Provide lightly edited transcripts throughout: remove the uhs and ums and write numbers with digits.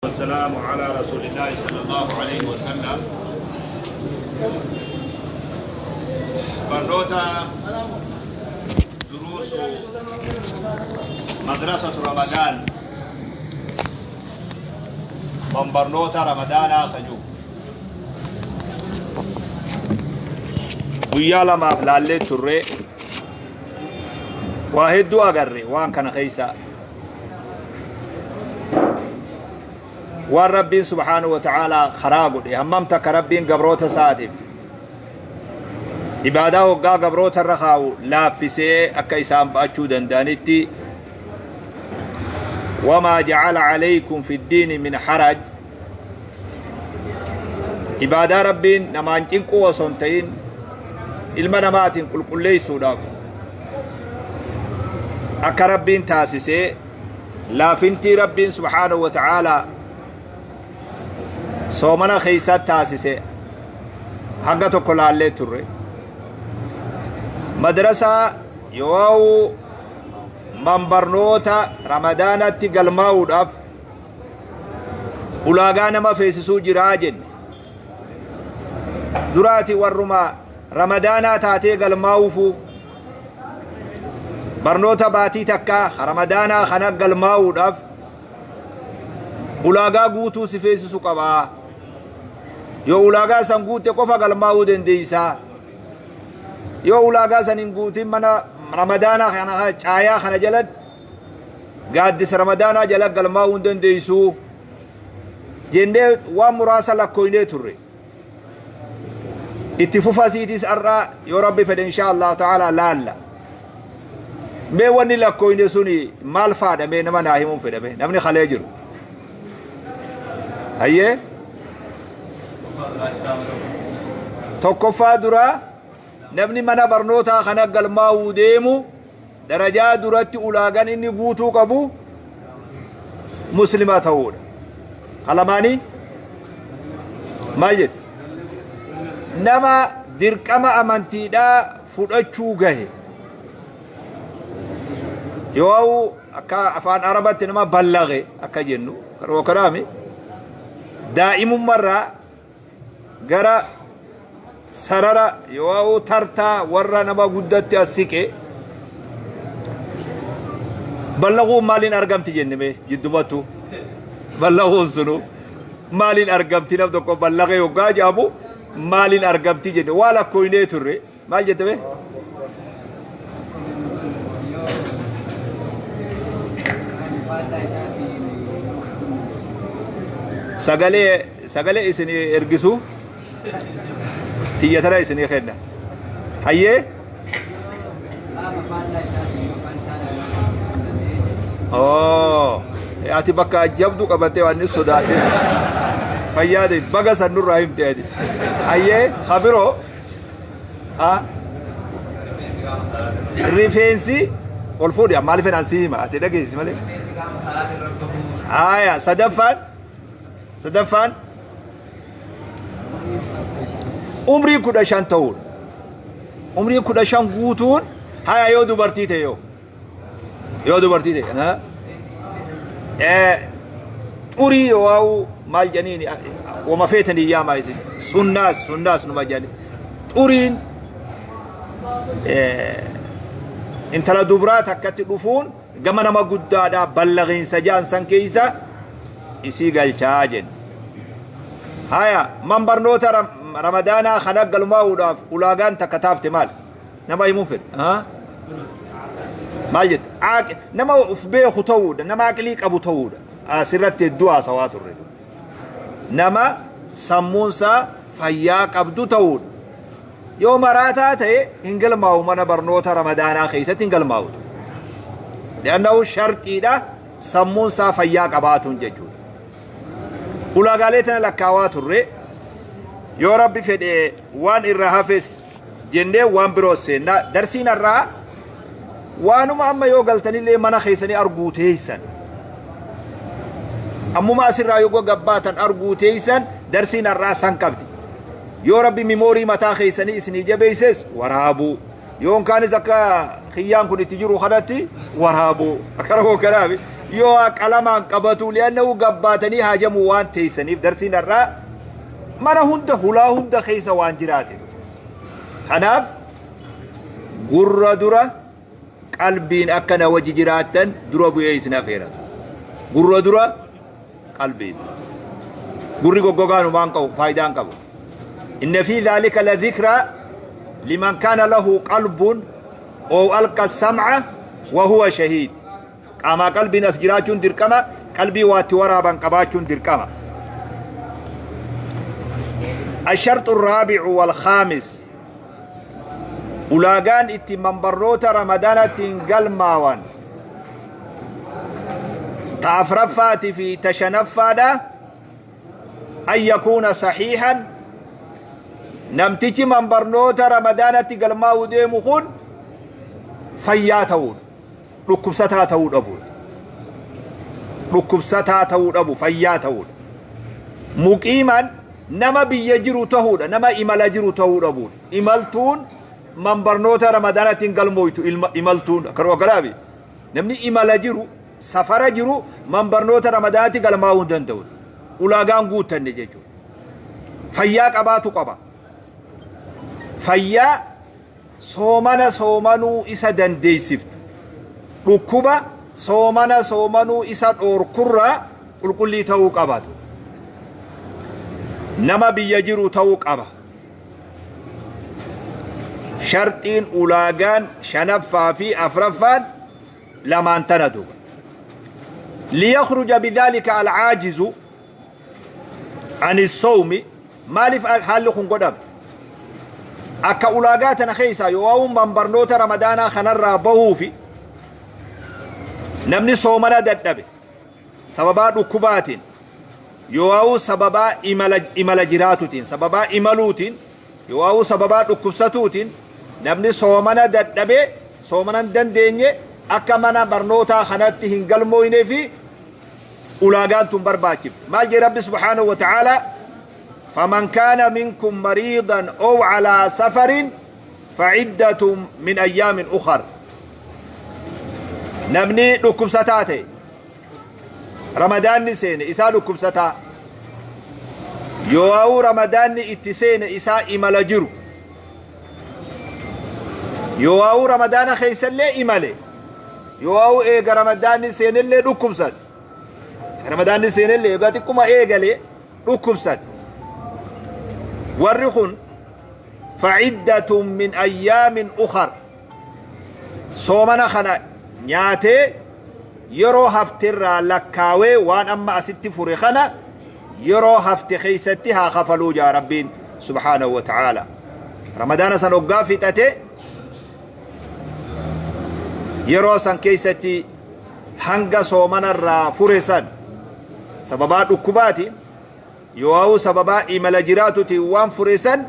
والسلام على رسول الله صلى الله عليه وسلم. Barnoota duruusu madrasatu Ramadaan, man barnoota Ramadaanaa kaju guyyaa lamaaf laallee turre. Waa hedduu agarre. Waan kana keessa waan Rabbiin subhaanahu wa ta'aalaa karaa godhe, hammam takka Rabbiin gabroota isaatiif ibaadaa hoggaa gabroota irra kaa'u laaffisee akka isaan ba'achuu danda'anitti, wamaa ja'ala alaykum fi ddiini min haraj. Ibaadaa Rabbiin namaan cinquu osoo hin ta'in ilma namaatiin qulqulleessuudhaaf akka Rabbiin taasisee, laafintii Rabbiin subhaanahu wa ta'aalaa soomana keessatti taasise hanga tokko laallee turre. Madrasaa yoo man barnoota Ramadaanatti galmaa'uudhaaf ulaagaa nama feesisuu jiraa jenne. Duraati warruma Ramadaanaa taatee galmaa'uufu, barnoota baatii takkaa Ramadaanaa kana galmaa'uudhaaf ulaagaa guutuu si feesisu qabaa. Yoo ulaagaa san guutte qofa galmaa'uu dandeeysaa. Yoo ulaagaa san hin guutin, mana Ramadaanaa kana, caayaa kana jalatti, gaaddisa Ramadaanaa jala galmaa'uu hin dandeeysuu jennee waan muraasa lakkooynee turre. Itti fufa siitis har'aa yoo Rabbi fedhe, insha Allahu ta'ala, laalla. Mee wanni lakkooyne suni maal faadha? Mee nama naa himuun fedhame, namni kalee jiru. Hayyee, tokkoffaa duraa, namni mana barnootaa kana galmaa'uu deemu darajaa duratti ulaagan inni guutuu qabu Muslima ta'uudha. Kalamaanii maal jette? Nama dirqama amantiidhaa fudhachuu gahe, yoo akka afaan Arabatti nama ballaqe akka jennu kanaami, daa'imummarraa gara sarara yoo tartaa warra nama guddatti as siqe. Ballaquun maaliin argamti jenne? Mee jiddumattu ballaquun sunu maaliin argamti? Nam tokko ballaqee yoggaa jedhamu maaliin argamti jenne? Waa lakkooynee turre. Maal jette mee? Sagalee isinii ergisu tiyyatara isinii kenna. Hayyee. Qaama faallaa isaatiin yookaan isaan Oo, ati bakka jabdu qabattee waan inni sodaadhe. Fayyaade, baga san nurraa himte ati. Hayyee, habiroo. Ha? Rifeensi ol fuudhi, maaliif fedhaan si hima, ati dhageessi malee. Haya, sadaffaan umrii 15 ta'uudha. Umrii 15 guutuun. Haya, yoo dubartii ta'e, yoo dubartii ta'e, ha? Xurii yoo maal jedhaniin, wama feetanii yaamaa isin, sunnaas numa jedhani. Xuriin intala dubraa takkatti dhufuun gama nama guddaadhaa ballaqiinsa jaan san keessa isii galchaa jenne. Haya, man barnoota Ramadaanaa kana galmaa'uudhaaf ulaagaan takka taafte maal? Nama himuun fedhe. Maal jette? Nama uf beeku ta'uudha, nama aqlii qabu ta'uudha. Asirratti hedduu haasawaa turre. Nama sammuunsaa fayyaa qabdu ta'uudha. Yoo maraataa ta'e hin galmaa'u, mana barnoota Ramadaanaa keessatti hin galmaa'u. Li'annahu sharxiidha sammuunsaa fayyaa qabaatuun jechuudha. Ulaagaalee tana lakkaawaa turre. Yoo Rabbi fedhe waan irra hafes jennee waan biroo seennaa. Darsiin har'aa waanuma amma yoo galtanillee mana keessanii arguu teessan. Ammuma asirraa yoo gabbaatan arguu teessan, darsiin har'aa san qabdi. Yoo Rabbi memory mataa keessanii isinii jabeesses waraabuu. Yoon kaanis akka kiyyaan kun itti jiru kanatti waraabuu. Akkana koo kanaafi. Yoo qalamaan qabatu, li'annahu gabbaatanii haajamuu waan teessaniif, darsiin har'aa mana hunda, hulaa hunda keessa waan jiraate. Kanaaf gurra dura, qalbiin akka na wajji jiraattan dura bu'ee isin afeeratu. Gurra dura, qalbiin. Gurri goggogaan humaan qabu, faayidaan qabu. Inna fi dhaalika la dhikraa liman kaana lahu qalbun ow alqa sam'a wa huwa shahiid. Qaamaa qalbiin as jiraachuun dirqama, qalbii waatti waraaban qabaachuun dirqama. Asharxu raabicu wal khaamis, ulaagaan itti manbarnoota Ramadaanattiin galmaawan ta afraffaati fi ta shanaffaadha: an yakuuna sahiihan, namtichi manbarnoota Ramadaanatti galmaa'uu deemu kun fayyaa ta'uudha, dhukkubsataa ta'uu dhabuudha, dhukkubsataa ta'uu dhabu, fayyaa ta'uudha. Muqiiman, nama biyya jiru ta'uudha, nama imala jiru ta'uu dhabuudha. Imaltuun manbarnoota Ramadaanatti hin galmooytu. Imaltuun akkanuma akkanaafi namni imala jiru, safara jiru, manbarnoota Ramadaanatti galmaa'uu hin danda'u, ulaagaan guuttanne jechuudha. Fayyaa qabaatu qaba, fayyaa soomana soomanuu isa dandeessiftu, dhukkuba soomana soomanuu isa dhoorkurraa qulqullii ta'uu qabatu, nama biyya jiru ta'uu qaba. Sharxiin ulaagaan shanaffaa fi afraffaan lamaan tana duuba. Liyakhruja bidhalika alcaajizu ani sawmi. Maaliif haalli kun godhame? Akka ulaagaa tana keessaa yoo barnoota Ramadaanaa kanarraa bahuufi namni soomana dadhabe sababaa dhukkubaatiin, yoo sababaa imala jiraatutiin, sababaa imaluutiin, yoo sababaa dhukkubsatuutiin namni soomana dadhabee soomana hin dandeenye akka mana barnootaa kanatti hin galmooynee fi ulaagaan tun barbaachifte. Maal jee Rabbi subhaanahu wa ta'aalaa? Faman kaana minkum mariidan ow calaa safarin faciddatun min ayyaamin ukhar. Namni dhukkubsataa ta'e, Ramadaanni seene isaa dhukkubsataa, yoo Ramadaanni itti seene isaa imala jiru, yoo Ramadaana keessallee imale, yoo eega Ramadaanni seenellee dhukkubsate, Ramadaanni seenellee egaa xiqquma eegale dhukkubsate, warri kun faciddatun min ayyaamin ukhar, soomana kana nyaatee yeroo haftirraa lakkaawee waan amma asitti fure kana yeroo hafte keeysatti haa kafaluu jaa Rabbiin subhaanahu wa ta'aala. Ramadaana san hoggaa fixate, yeroo san keeysatti hanga soomanarraa fure san sababaa dhukkubaatiin yoo sababaa imala jiraatutiin waan fure san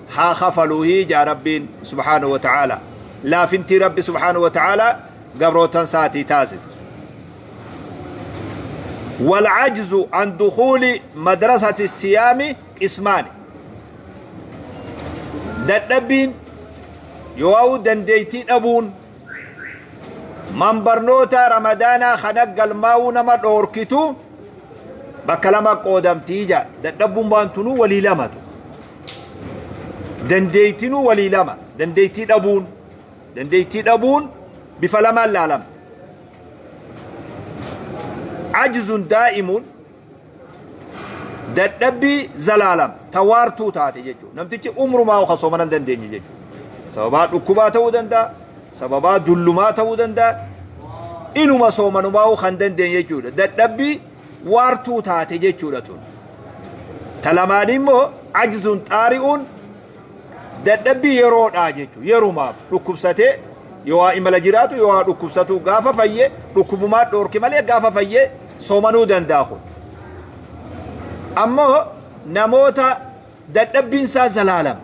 haa kafaluuhii jaa Rabbiin subhaanahu wa ta'aala. Laafintii Rabbi subhaanahu wa ta'aala gabrootan saatii taasise. والعجز عن دخول مدرسة الصيام قسمان. Dadhabbiin yoo dandeettii dhabuun man barnoota Ramadaanaa kana galmaa'uu nama dhoorkitu bakka lama qoodamtii jaa. Dadhabbuun baantunuu walii lamatu, dandeettinuu walii lama. Dandeettii dhabuun bifa lamaan laalama: ajzun daa'imuun, dadhabbii zalaalam tawaartuu taate jechuudha. Namtichi umrumaa ka soomana hin dandeenye jechuudha. Sababaa dhukkubaa ta'uu danda'a, sababaa dullumaa ta'uu danda'a, inuma soomanumaa kan dandeenye jechuudha. Dadhabbii waartuu taate jechuudha tun. Ta lamaan immoo ajzun xaari'uun, dadhabbii yeroodhaa jechuudha. Yerumaaf dhukkubsatee, yoo waa imala jiraatu, yoo waa dhukkubsatu, gaafa fayyee dhukkubumaa dhoorke malee gaafa fayyee soomanuu danda'a kun. Ammoo namoota dadhabbiin isaa zalaalam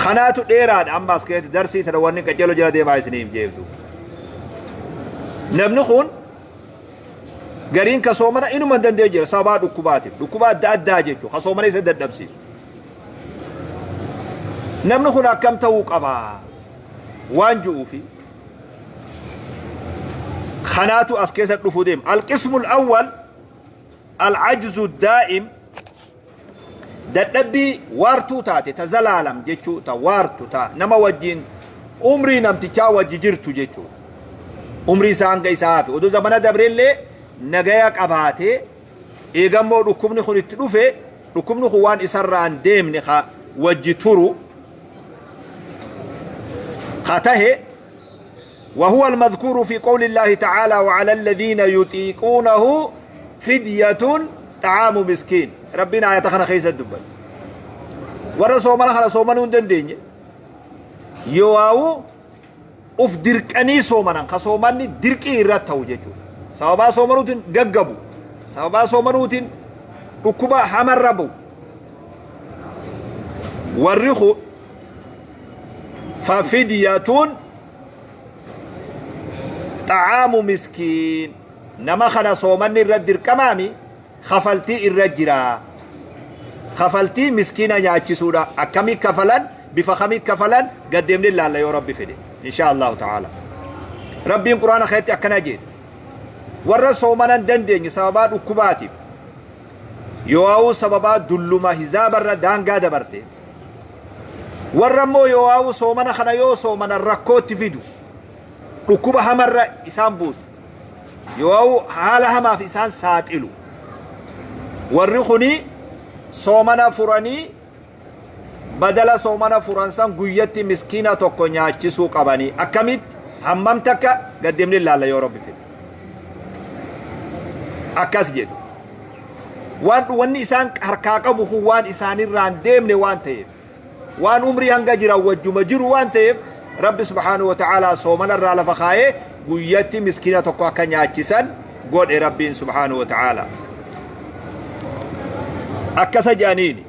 kanaatu dheeraadha. Amma as keessatti darsii sana wanni qaceeloo jala deemaa isiniif jeebdu. Namni kun gariin ka soomana inuma hin dandeenye jira, sababaa dhukkubaatiif, dhukkuba adda addaa jechuudha ka soomana isa dadhabsiisu. Namni kun akkam ta'uu qaba waan ji'uufi Kanaatu as keessa dhufuu deema. Alqismu alawwal alcajzu daa'im, dadhabbii waartuu taate, ta zalaalam jechuu, ta waartu, ta nama wajjin umrii namtichaa wajji jirtu jechuu, umrii isaa hanga isaa hafe odoo zamana dabreellee nagaya qabaatee, eegammoo dhukkubni kun itti dhufe, dhukkubni kun waan isarraa hin deemne ka wajji turu ka tahe. وهو المذكور في قول الله تعالى: وعلى الذين يطيقونه فدية طعام مسكين. ربنا آية kana keessa dubbate, warra soomana kana soomanuu hin dandeenye yoo uf dirqanii soomanan, ka soomanni dirqii irratti ta'u jechuudha. Sababaa soomanuutiin gaggabu, sababaa soomanuutiin dhukkuba hamarra bu'u, warri kun ففدية طعام مسكين. Nama kana soomanni irra dirqamaami, kafaltii irra jira, kafaltii miskiina nyaachisuudha. Akkamii kafalan, bifa kamii kafalan, gaddeemne ilaalla yoo Rabbi fedhe, insha Allahu ta'ala. Rabbiin Quraana keessatti akkana jedhe: warra soomanan dandeenye sababaa dhukkubaatiif yoo sababaa dulluma hizaabarra daangaa dabarte, warra immoo yoo soomana kana yoo soomanan rakkootti fidu, dhukkuba hamarra isaan buusu, yoo haala hamaaf isaan saaxilu, warri kuni soomana furanii badala soomana furan san guyyatti miskiina tokko nyaachisuu qabanii. Akkamitti, hammam takka, gaddeemne ilaalla yoo Rabbi fedhe. Akkas jedhu. Waan wanni isaan harkaa qabu kun waan isaanirraa hin deemne waan ta'eef, waan umrii hanga jiran wajjuma jiru waan ta'eef, Rabbi subhaanahu wa ta'aalaa soomana irraa lafa kaayee guyyatti miskiina tokko akka nyaachisan godhe Rabbiin subhaanahu wa ta'aalaa. Akkasa jedhaniini.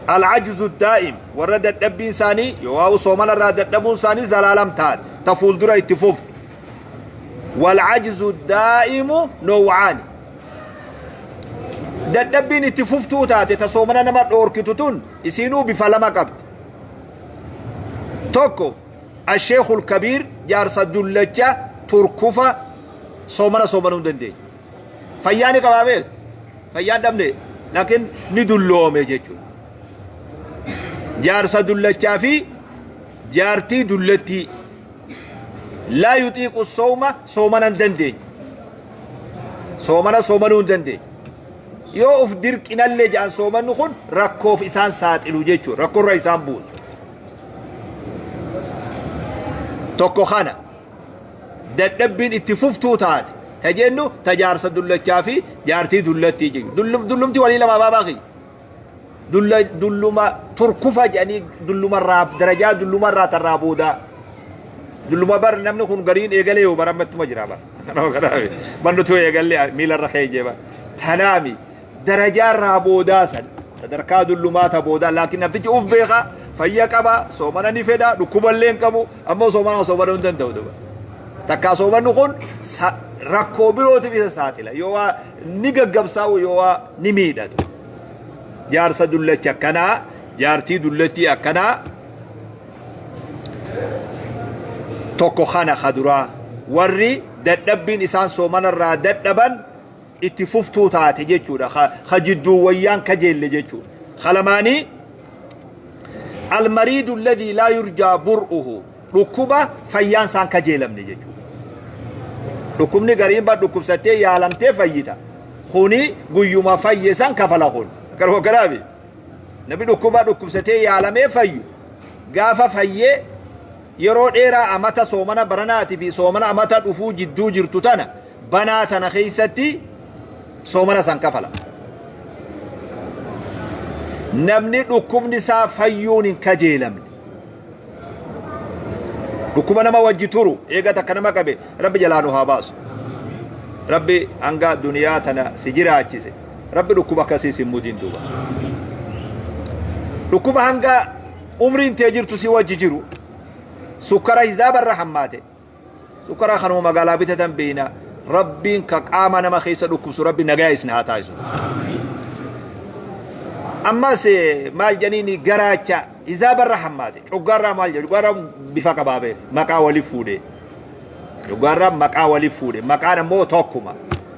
Alcajzu daa'im, warra dadhabbiin isaanii yoo soomana irraa dadhabuun isaanii zalaalam taate, ta fuuldura itti fuftu. Walcajzu daa'imu nowcaani, dadhabbiin itti fuftuu taate ta soomana nama dhoorkitu tun isiinuu bifa lama qabdi. Tokko الشيخ الكبير, jaarsa dullacha turkufa, soomana soomanuu hin dandeenye. Fayyaa ni qabaa beeku, fayyaan dhabne, laakiin ni dulloome jechuudha. Jaarsa dullachaa fi jaartii dullattii لا يطيق الصوم, soomana hin dandeenye, soomana soomanuu hin dandeenye, yoo uf dirqinallee jedhan soomanni kun rakkoof isaan saaxilu jechuudha, rakkoorra isaan buusu. Tokko kana dadhabbiin itti fuftuu taate ta jennu ta jaarsa dullachaa fi jaartii dullattii jechuudha. Dullumti walii lama baabaa kiyya. Dulluma turkufa jedhanii, dullumarraa darajaa dullumarraa tarraa boodaa. Dulluma bar namni kun gariin eegalee yoo barammattuma jira bar. Bannutu eegallee miilarra keejjee bar. Tanaami darajaarraa boodaa san sadarkaa dullumaa ta boodaa, laakiin namtichi uf beeka, fayya qaba, soomana ni fedha, dhukkuballee hin qabu, ammoo soomana soomanuu hin danda'u duba. Takkaa soomanni kun rakkoo birootiif isa saaxila, yoo waa ni gaggabsaa'u, yoo waa ni miidhatu. Jaarsa dullacha akkanaa, jaartii dullattii akkanaa tokko kana kaduraa, warri dadhabbiin isaan soomanarraa dadhaban itti fuftuu taate jechuudha, ka jidduu wayyaan kajeelle jechuudha. Kalamaanii المريض الذي لا يرجى برؤه, dhukkuba fayyaan isaan kajeelamne jechuudha. Dhukkubni gariin ba dhukkubsattee yaalamtee fayyita. Kuni guyyuma fayye san kafala. Kun akkanuma kanaafi namni dhukkuba dhukkubsatee yaalamee fayyu, gaafa fayyee yeroo dheeraa amata soomana baranaatii fi soomana amata dhufuu jidduu jirtu tana banaa tana keessatti soomana san kafala. Namni dhukkubni isaa fayyuun hin kajeelamne, dhukkuba nama wajji turu, eega takka nama qabe, Rabbi jalaa nu haa baasu. Rabbi hanga duniyaa tana si jiraachise, Rabbi dhukkuba akkasii si mudin duuba. Dhukkuba hanga umriin tee jirtu si wajji jiru, sukkara hizaabarra hammaate, sukkara kanuma magaalaa bitatan beeyna. Rabbiin ka qaama nama keessa dhukkubsu, Rabbi nagaa isin haa taasisu. Ammas maal jedhaniini, garaacha hizaabarra hammaate, coggaarraa maal jedhu, coggaarraa bifa qabaa beek, maqaa waliif fuudhee. Dhugaarraa maqaa waliif fuudhe. Maqaan ammoo tokkuma.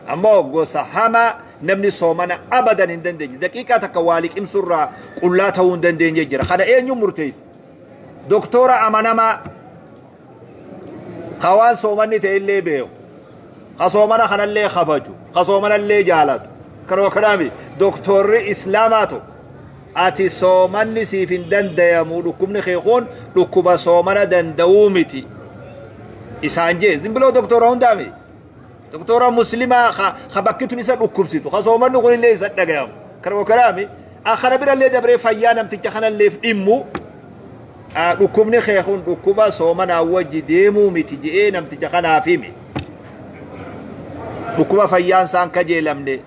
Ammoo gosa hamaa namni soomana abadan hin dandeenye. Daqiiqaa takka waa liqimsurraa qullaa ta'uu hin dandeenye jira. Kana eenyu murteessa? Doktora amanamaa ka waan soomanni ta'e illee beeku. Ka soomana kanallee kabaju. Ka soomanallee jaalatu. Kanuma kanaami doktorri islaamaa tokko ati soomanni siif hin dandayamu, dhukkubni kee kun dhukkuba soomana danda'uu miti isaan jee. Zimbiloo doktora hundaami. Doktora muslimaa ka bakki tun isa dhukkubsitu, ka soomanni kun illee isa dhagayamu. Kanuma kanaami kana birallee dabree fayyaa namticha kanalleef dhimmu, dhukkubni kee kun dhukkuba soomanaa wajji deemuu miti je'ee namticha kanaaf hime. Dhukkuba fayyaan isaan kajeelamne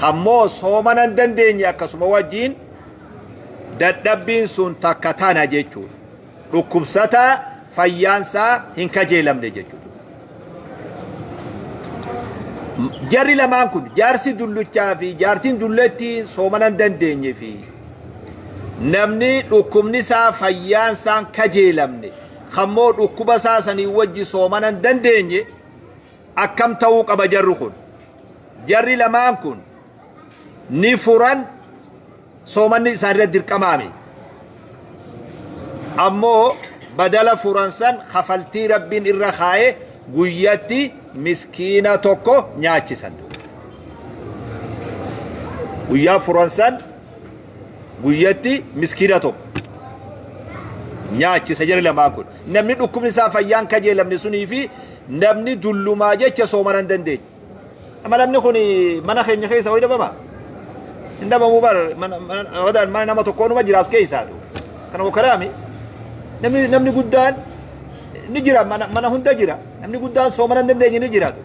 kammoo soomana hin dandeenye, akkasuma wajjiin dadhabbiin sun takka tana jechuudha. Dhukkubsataa fayyaan isaa hin kajeelamne jechuudha. Jarri lamaan kun, jaarsi dulluchaa fi jaartiin dullettii soomana hin dandeenye fi namni dhukkubni isaa fayyaan isaan kajeelamne kammoo dhukkuba isaa sanii wajji soomana hin dandeenye, akkam ta'uu qaba jarri kun? Jarri lamaan kun ni furan, soomanni isaanirra dirqamaami. Ammoo badala furan san kafaltii Rabbiin irra kaa'e, guyyatti miskiina tokko nyaachisan. Guyyaa furan san guyyatti miskiina tokko nyaachisa jarri lamaan kun. Namni dhukkubni isaa fayyaan kajeelamne sunii fi namni dullumaa jecha soomana hin dandeenye. Amma namni kun mana keenya keessa ho'i dhabama? Hin dhabamu bar, mana mana nama tokkoonuma jira as keessaatu. Kana karaami. Namni guddaan ni jira, mana hunda jira. Namni guddaan soomana hin dandeenye ni jiraatu.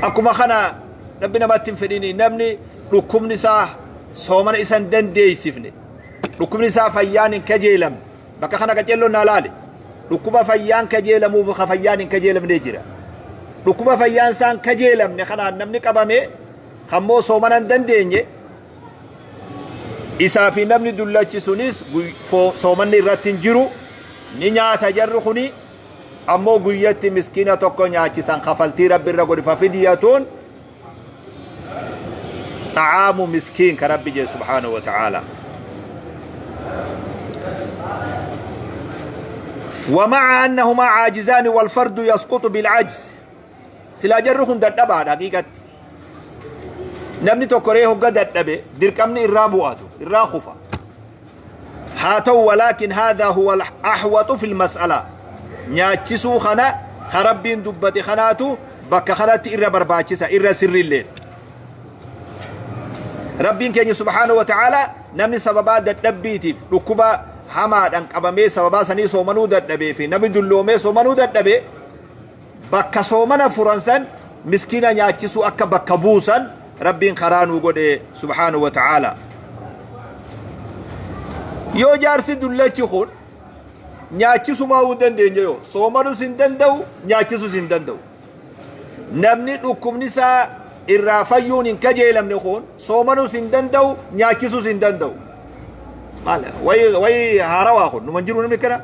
Akkuma kana Rabbi namatti hin fedhini, namni dhukkubni isaa soomana isa hin dandeessifne, dhukkubni isaa fayyaan hin kajeelamne, bakka kana qaceelloon naa laale, dhukkuba fayyaan kajeelamuuf ka fayyaan hin kajeelamne jira. Dhukkuba fayyaan isaan kajeelamne kanaan namni qabame kammoo soomana hin dandeenye, isaa fi namni dullachi sunis soomanni irratti hin jiru, ni nyaata jarri kuni, ammoo guyyatti miskiina tokko nyaachisan, kafaltii Rabbi irra godhi. Fafidiyatuun xa'aamu miskiin ka Rabbi jee subhaanahu wa ta'ala. ومع أنهما عاجزان والفرد يسقط بالعجز، silaa jarri kun dadhabaadha. Haqiiqatti namni tokko ree hogga dadhabe dirqamni irraa bu'atu, irraa kufa haa ta'u. ولكن هذا هو الأحوط في المسألة، nyaachisuu kana ka Rabbiin dubbate kanaatu bakka kanatti irra barbaachisa, irra sirrilleen. Rabbiin keenya subhaanahu wa ta'ala namni sababaa dadhabbiitiif dhukkuba hamaadhaan qabamee sababaa sanii soomanuu dadhabee fi namni dulloomee soomanuu dadhabee, bakka soomana furan san miskiina nyaachisuu akka bakka buusan Rabbiin karaa nuu godhe subhaanahu wa ta'ala. Yoo jaarsi dullachi kun nyaachisumaa hin dandeenye, yoo soomanus hin danda'u, nyaachisus hin danda'u, namni dhukkubni isaa irraa fayyuun hin kajeelamne kun soomanus hin danda'u, nyaachisus hin danda'u. Maal wayi wayi haarawaa kun numa jiru namni kana?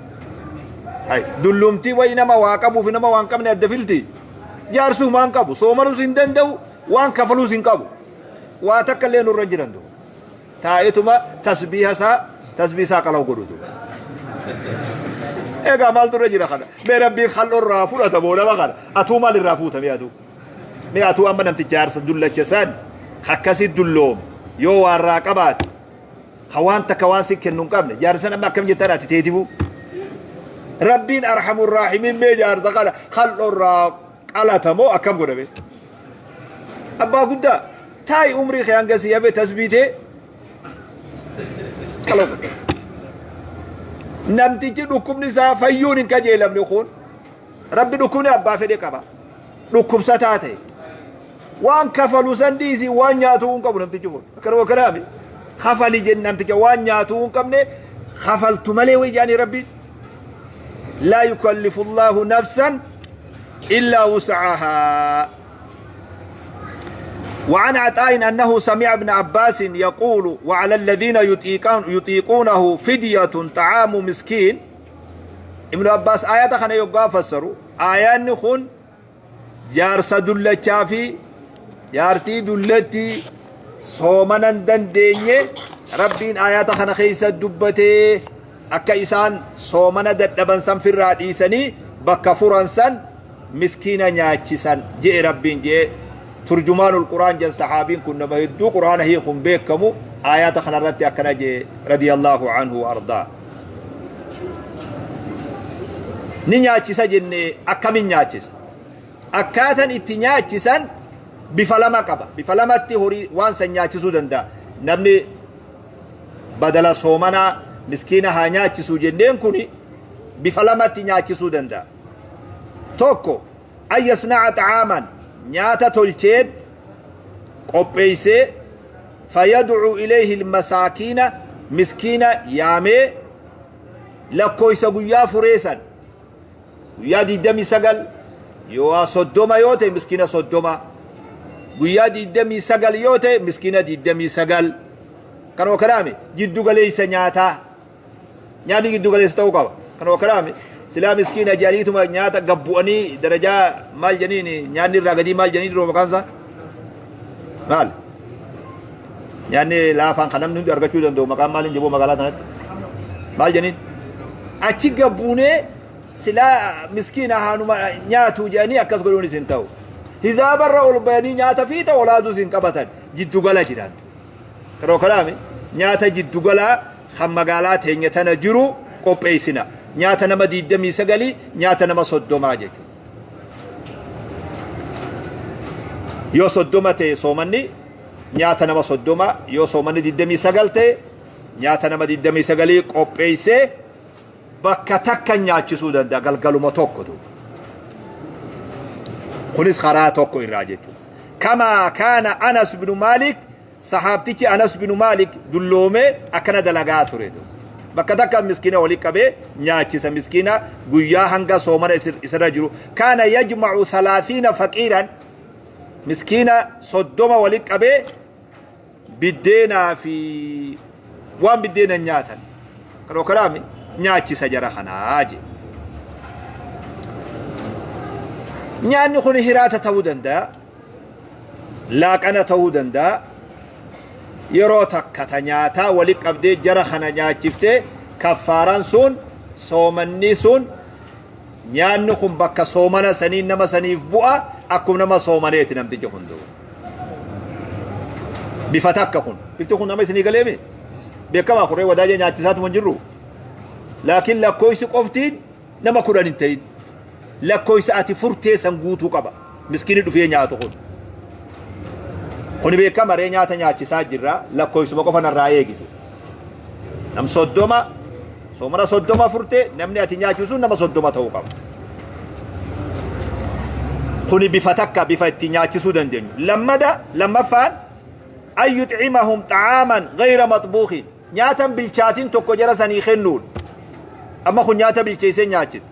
Hay dullumtii wayi nama waa qabuu fi nama waan qabne adda filti. Jaarsuu waan qabu, soomanus hin danda'u, waan kafaluus hin qabu, waa takka illee nurra jiran duuba. Taa'etuma tasbiiha isaa, tasbii isaa qalaw godhu duuba. Egaa maaltu irra jira kana? Mee Rabbiin kal'oo irraa fudhata moo nama kana? Atuu maal irraa fuuta mee atuu? Mee atuu amma namticha jaarsa dullacha san akkasi dulloome yoo waa irraa qabaate, ka waan takka waan si kennu hin qabne, jaarsa san amma akkam jettaan ati teetifuu? Rabbiin arhamur raahimiin mee jaarsa kana kal'oo irraa qalata moo akkam godha mee? Abbaa guddaa, taa'i, umrii kee hanga si hafe tasbiitee qala godhe. Namtichi dhukkubni isaa fayyuun hin kajeelamne kun, Rabbi dhukkubni abbaa fedhe qaba. Dhukkubsataa ta'e. Waan kafalu san dhiisi, waan nyaatu hin qabu namtichi kun. Akkanuma kanaami. Kafali jenna, namticha waan nyaatu hin qabne kafaltu malee wayi jaanii Rabbiin. لا يكلف الله نفسا إلا وسعها. وعن عطاء أنه سمع ابن عباس يقول: وعلى الذين يطيقونه فدية طعام مسكين. ابن عباس آيات kana yoggaa fassaru Aayaanni kun jaarsa dullachaa fi jaartii dullattii soomana hin dandeenye Rabbiin aayaata kana keessa dubbatee akka isaan soomana dadhaban san firraa dhiisanii bakka furan san miskiina nyaachisan je'e Rabbiin je'e. Turjumaanul Quraan jan sahaabiin kun nama hedduu Quraana hiikuun beekamu aayaata kanarratti akkana je'e radiyallahu anhu wa ardaa. Ni nyaachisa jenne, akkamin nyaachisa? Akkaatan itti nyaachisan bifa lama qaba. Bifa lamatti horii waan san nyaachisuu danda'a. Namni badala soomanaa miskiina haa nyaachisuu jenneen kun bifa lamatti nyaachisuu danda'a. Tokko, an yasna'a xa'aaman, nyaata tolcheet qopheessee, fayad'u ilayhi almasaakiina, miskiina yaamee lakkoofsa guyyaa furee san, guyyaa 29 yoo 30 yoo ta'e miskiina 30, guyyaa 29 yoo ta'e miskiina 29. Kanuma kanaami jiddu galeessa nyaataa, nyaanni jiddu galeessa ta'uu qaba. Kanuma kanaami silaa miskiina jedhaniituma nyaata gabbu'anii darajaa maal jedhaniin nyaanni irraa gadii maal jedhanii duroo maqaan isaa maal, nyaanni laafaan kan namni hundi argachuu danda'u maqaan maaliin jedhu, magaalaa tanatti maal jedhaniin, achi gabbuunee silaa miskiina haanuma nyaatu jedhanii akkas godhuunis hin ta'u. Hizaabarra ol bayanii nyaata fiixa olaatus hin qabatan, jiddugala jiran. Yeroo kanaami nyaata jiddugalaa kan magaalaa teenya tana jiru qopheessina. Nyaata nama 29, nyaata nama 30 jechuudha. Yoo 30 ta'e soomanni, nyaata nama 30, yoo soomanni 29 ta'e nyaata nama 29 qopheessee bakka takka nyaachisuu danda'a galgaluma tokko duuba. Kunis karaa tokko irraa jechuudha. Kamaa kaana Anas binu Maalik, sahaabtichi Anas binu Maalik dulloomee akkana dalagaa ture duuba. Bakka takka miskiina wali qabee nyaachisa, miskiina guyyaa hanga soomana isirra jiru. Kaana yajma'u 30 faqiiran, miskiina 30 wali qabee biddeenaa fi waan biddeena nyaatan kan okaraami nyaachisa jara kanaa je. Nyaanni kun hiraata ta'uu danda'a, laaqana ta'uu danda'a. Yeroo takka ta nyaataa wali qabdee jara kana nyaachiftee kaffaaraan sun, soomanni sun, nyaanni kun bakka soomana sanii nama saniif bu'a, akkuma nama soomaneeti namtichi hunduu. Bifa takka kun. Bifti kun nama isinii galeemi? Beekamaa kurree wadaaja nyaachisaatuma hin jirru. Laakiin lakkoofsi qoftiin nama 10 hin ta'in. Lakkoofsa ati furtee san guutuu qaba. Miskiinni dhufee nyaatu kun. Kuni beekama ree, nyaata nyaachisaa jirra, lakkoofsuma qofa narraa eegitu. Nam 30, soomana 30 furtee, namni ati nyaachisu nama 30 ta'uu qaba. Kuni bifa takka, bifa itti nyaachisuu dandeenyu. Lammada lammaffaan, an yuxcimahum xa'aaman gayra maxbuukiin, nyaatan bilchaatin tokko jara sanii kennuun. Amma kun nyaata bilcheessee nyaachisa.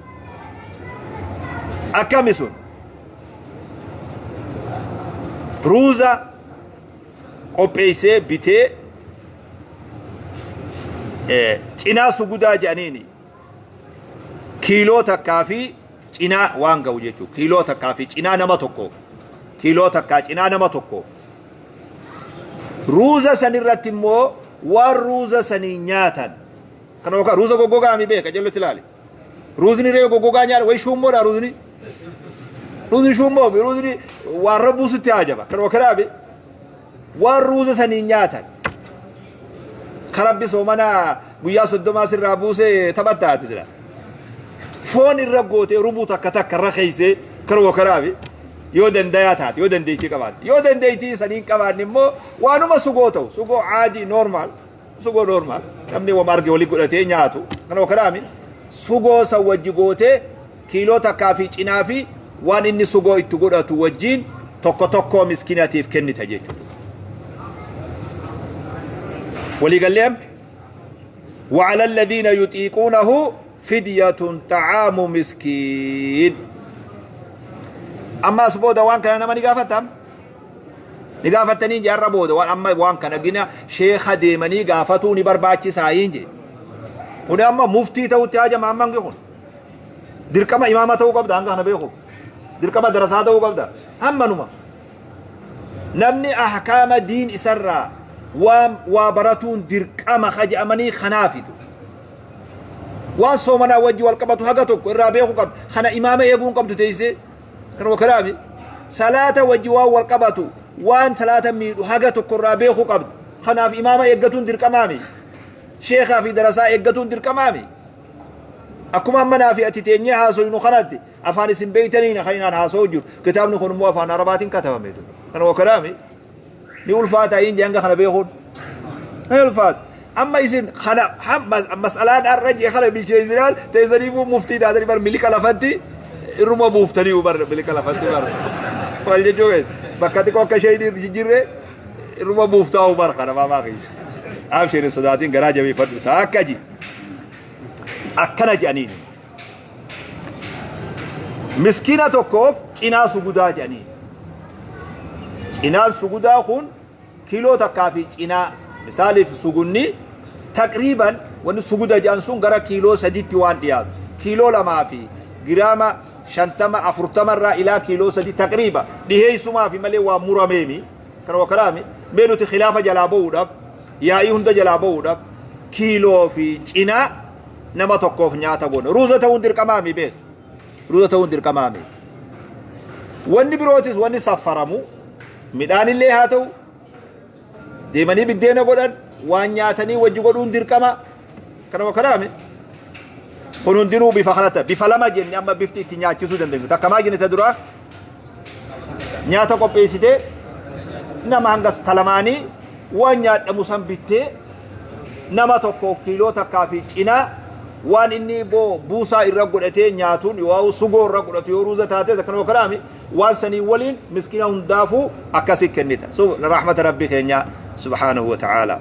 Akkami sun? Ruuza qopheessee bitee, cinaa sugudaa jedhaniini, kiiloo takkaa fi cinaa waan ga'u jechuudha. Kiiloo takkaa fi cinaa nama tokko. Kiiloo takkaa cinaa nama tokko. Ruuza san irratti immoo waan ruuza sanii nyaatan. Kana yookaan ruuza goggogaa mi beeka jallotti ilaali. Ruuzni ree goggogaa nyaata wayi shuummoodha ruuzni. Ruuzni shuummoo fi ruuzni waan rabbuusutti haajama. Kana yookaan waan ruuza sanii nyaatan. Ka Rabbi soomana guyyaa 30 sirraa buusee taphattaati sila. Foon irra gootee rubuu takka takka irra keeysee karuma karaafi yoo dandayaa taate, yoo dandeettii qabaatte. Yoo dandeettii sanii hin qabaanne immoo waanuma sugoo ta'u, sugoo caadii normal, sugoo normal namni wama arge walii godhatee nyaatu kanuma karaami sugoo san wajji gootee kiiloo takkaa fi cinaa fi waan inni sugoo itti godhatu wajjiin tokko tokkoo miskinatiif kennita jechuudha. Walii gallee amma? وعلى الذين يطيقونه فدية طعام مسكين. Amma as booda waan kana nama ni gaafatam? Ni gaafattanii jaarra booda waan amma waan kana gina sheekha deemanii gaafatuu ni barbaachisaa hin jee. Kun amma muftii ta'utti haajama amma kun. Dirqama imaama ta'uu qabda hanga kana beeku. Dirqama darasaa ta'uu qabda. Hammanuma. Namni ahkaama diin isarraa waan waa baratuun dirqama haja'amanii kanaafitu. Waan soomanaa wajji wal qabatu haga tokko irraa beekuu qabda. Kana imaama eeguun qabdu teessee. Kanuma kanaami. Salaata wajji waan wal qabatu waan salaata miidhu haga tokko irraa beekuu qabda. Kanaaf imaama eeggatuun dirqamaami. Sheekaa fi darasaa eeggatuun dirqamaami. Akkuma amma naa fi ati teenyee haasoynu kanatti afaan isin beeytaniin kan inaan haasa'u jiru. Kitaabni kun immoo afaan Arabaatiin katabame. Kanuma kanaami. Ni ulfaata hin hanga kana beekuun. Ni ulfaata. Amma isin kana mas'alaan har'a jee kana bilcheessinaan teessaniifuu muftii taatanii bar miliqa lafatti irruma buuftanii bar miliqa lafatti bar. Maal jechuu keessa bakka xiqqoo akka ishee hin jijjiirre irruma buuftaa bar kana maamaa kiyya. Abshir sodaatiin garaa jabeeffadhu taakka ji. Akkana jedhaniin. Miskiina tokkoof cinaa sugudaa jedhaniin. Cinaan sugudaa kun kiiloo takkaa fi cinaa misaaliif sugunni taqriiban wanni suguda jedhan sun gara kiiloo 3tti waan dhiyaatu. Kiiloo 2 fi giraama 50 40 irraa ilaa kiiloo 3 taqriiba dhiheessumaa fi malee waan murameemi. Kana wakalaami mee nuti khilaafa jalaa ba'uudhaaf yaa'ii hunda jalaa ba'uudhaaf kiiloo fi cinaa nama tokkoof nyaata goona. Ruuza ta'uun dirqamaami beek. Ruuza ta'uun dirqamaami. Wanni birootis wanni saffaramu midhaanillee haa ta'u deemanii biddeena godhan waan nyaatanii wajji godhuun dirqama. Kana wakalaami. Kun hundinuu bifa kanatti bifa lama jenne amma bifti itti nyaachisuu dandeenyu. Takka maa jenne ta duraa nyaata qopheessitee nama hanga talamaanii waan nyaadhamu san bittee nama tokkoof kiiloo takkaa fi cinaa waan inni boo buusaa irra godhatee nyaatuun yoo sugoo irra godhatu yoo ruuza taate akkana kanaami waan sanii waliin miskiina hundaafuu akkasi kennita. So rahmata rabbi keenya subhaanahu wa ta'ala.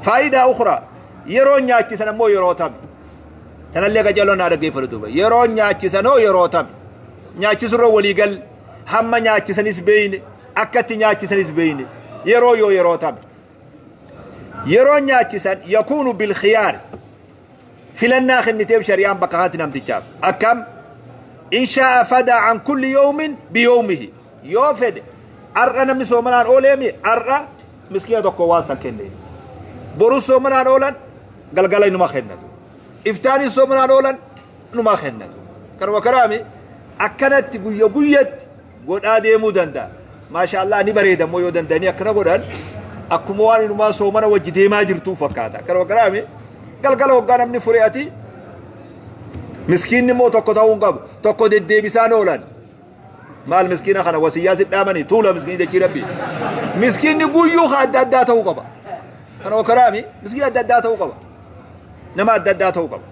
Faayidaa ukhraa yeroo nyaachisan ammoo yeroo tami. Tanallee qajeeloo naa dhaggeeffatu duuba. Yeroo nyaachisanoo yeroo tami. Nyaachisurra walii gal hamma nyaachisanis beeyne akkatti nyaachisanis beeyne yeroo yoo yeroo tami. Yeroo nyaachisan yakuunu bilkhiyaari filannaa kenniteef shari'aan bakka kanatti namtichaaf. Akkam in shaa'a fadaa an kulli yawmin biyawmihi yoo fedhe ar'a namni soomanaan ooleemi ar'a miskiina tokko waan san kenne. Boru soomanaan oolan galgala inuma kennatu. Iftaanis soomanaan oolan inuma kennatu. Kanuma karaami akkanatti guyya guyyatti godhaa deemuu danda'a. Maasha Allah ni bareeda immoo yoo danda'anii akkana godhan akkuma waan inumaa soomana wajji deemaa jirtuu fakkaata. Kanuma karaami galgala hoggaa namni fure ati miskiinni immoo tokko ta'uu hin qabu. Tokko deddeebisaan oolan. Maal miskiina kana wasiyyaa si dhaamanii tuula miskiinni dachii rabbi. Miskiinni guyyuu ka adda addaa ta'uu qaba. Kanuma karaami miskiina adda addaa ta'uu qaba. Nama adda addaa ta'uu qaba.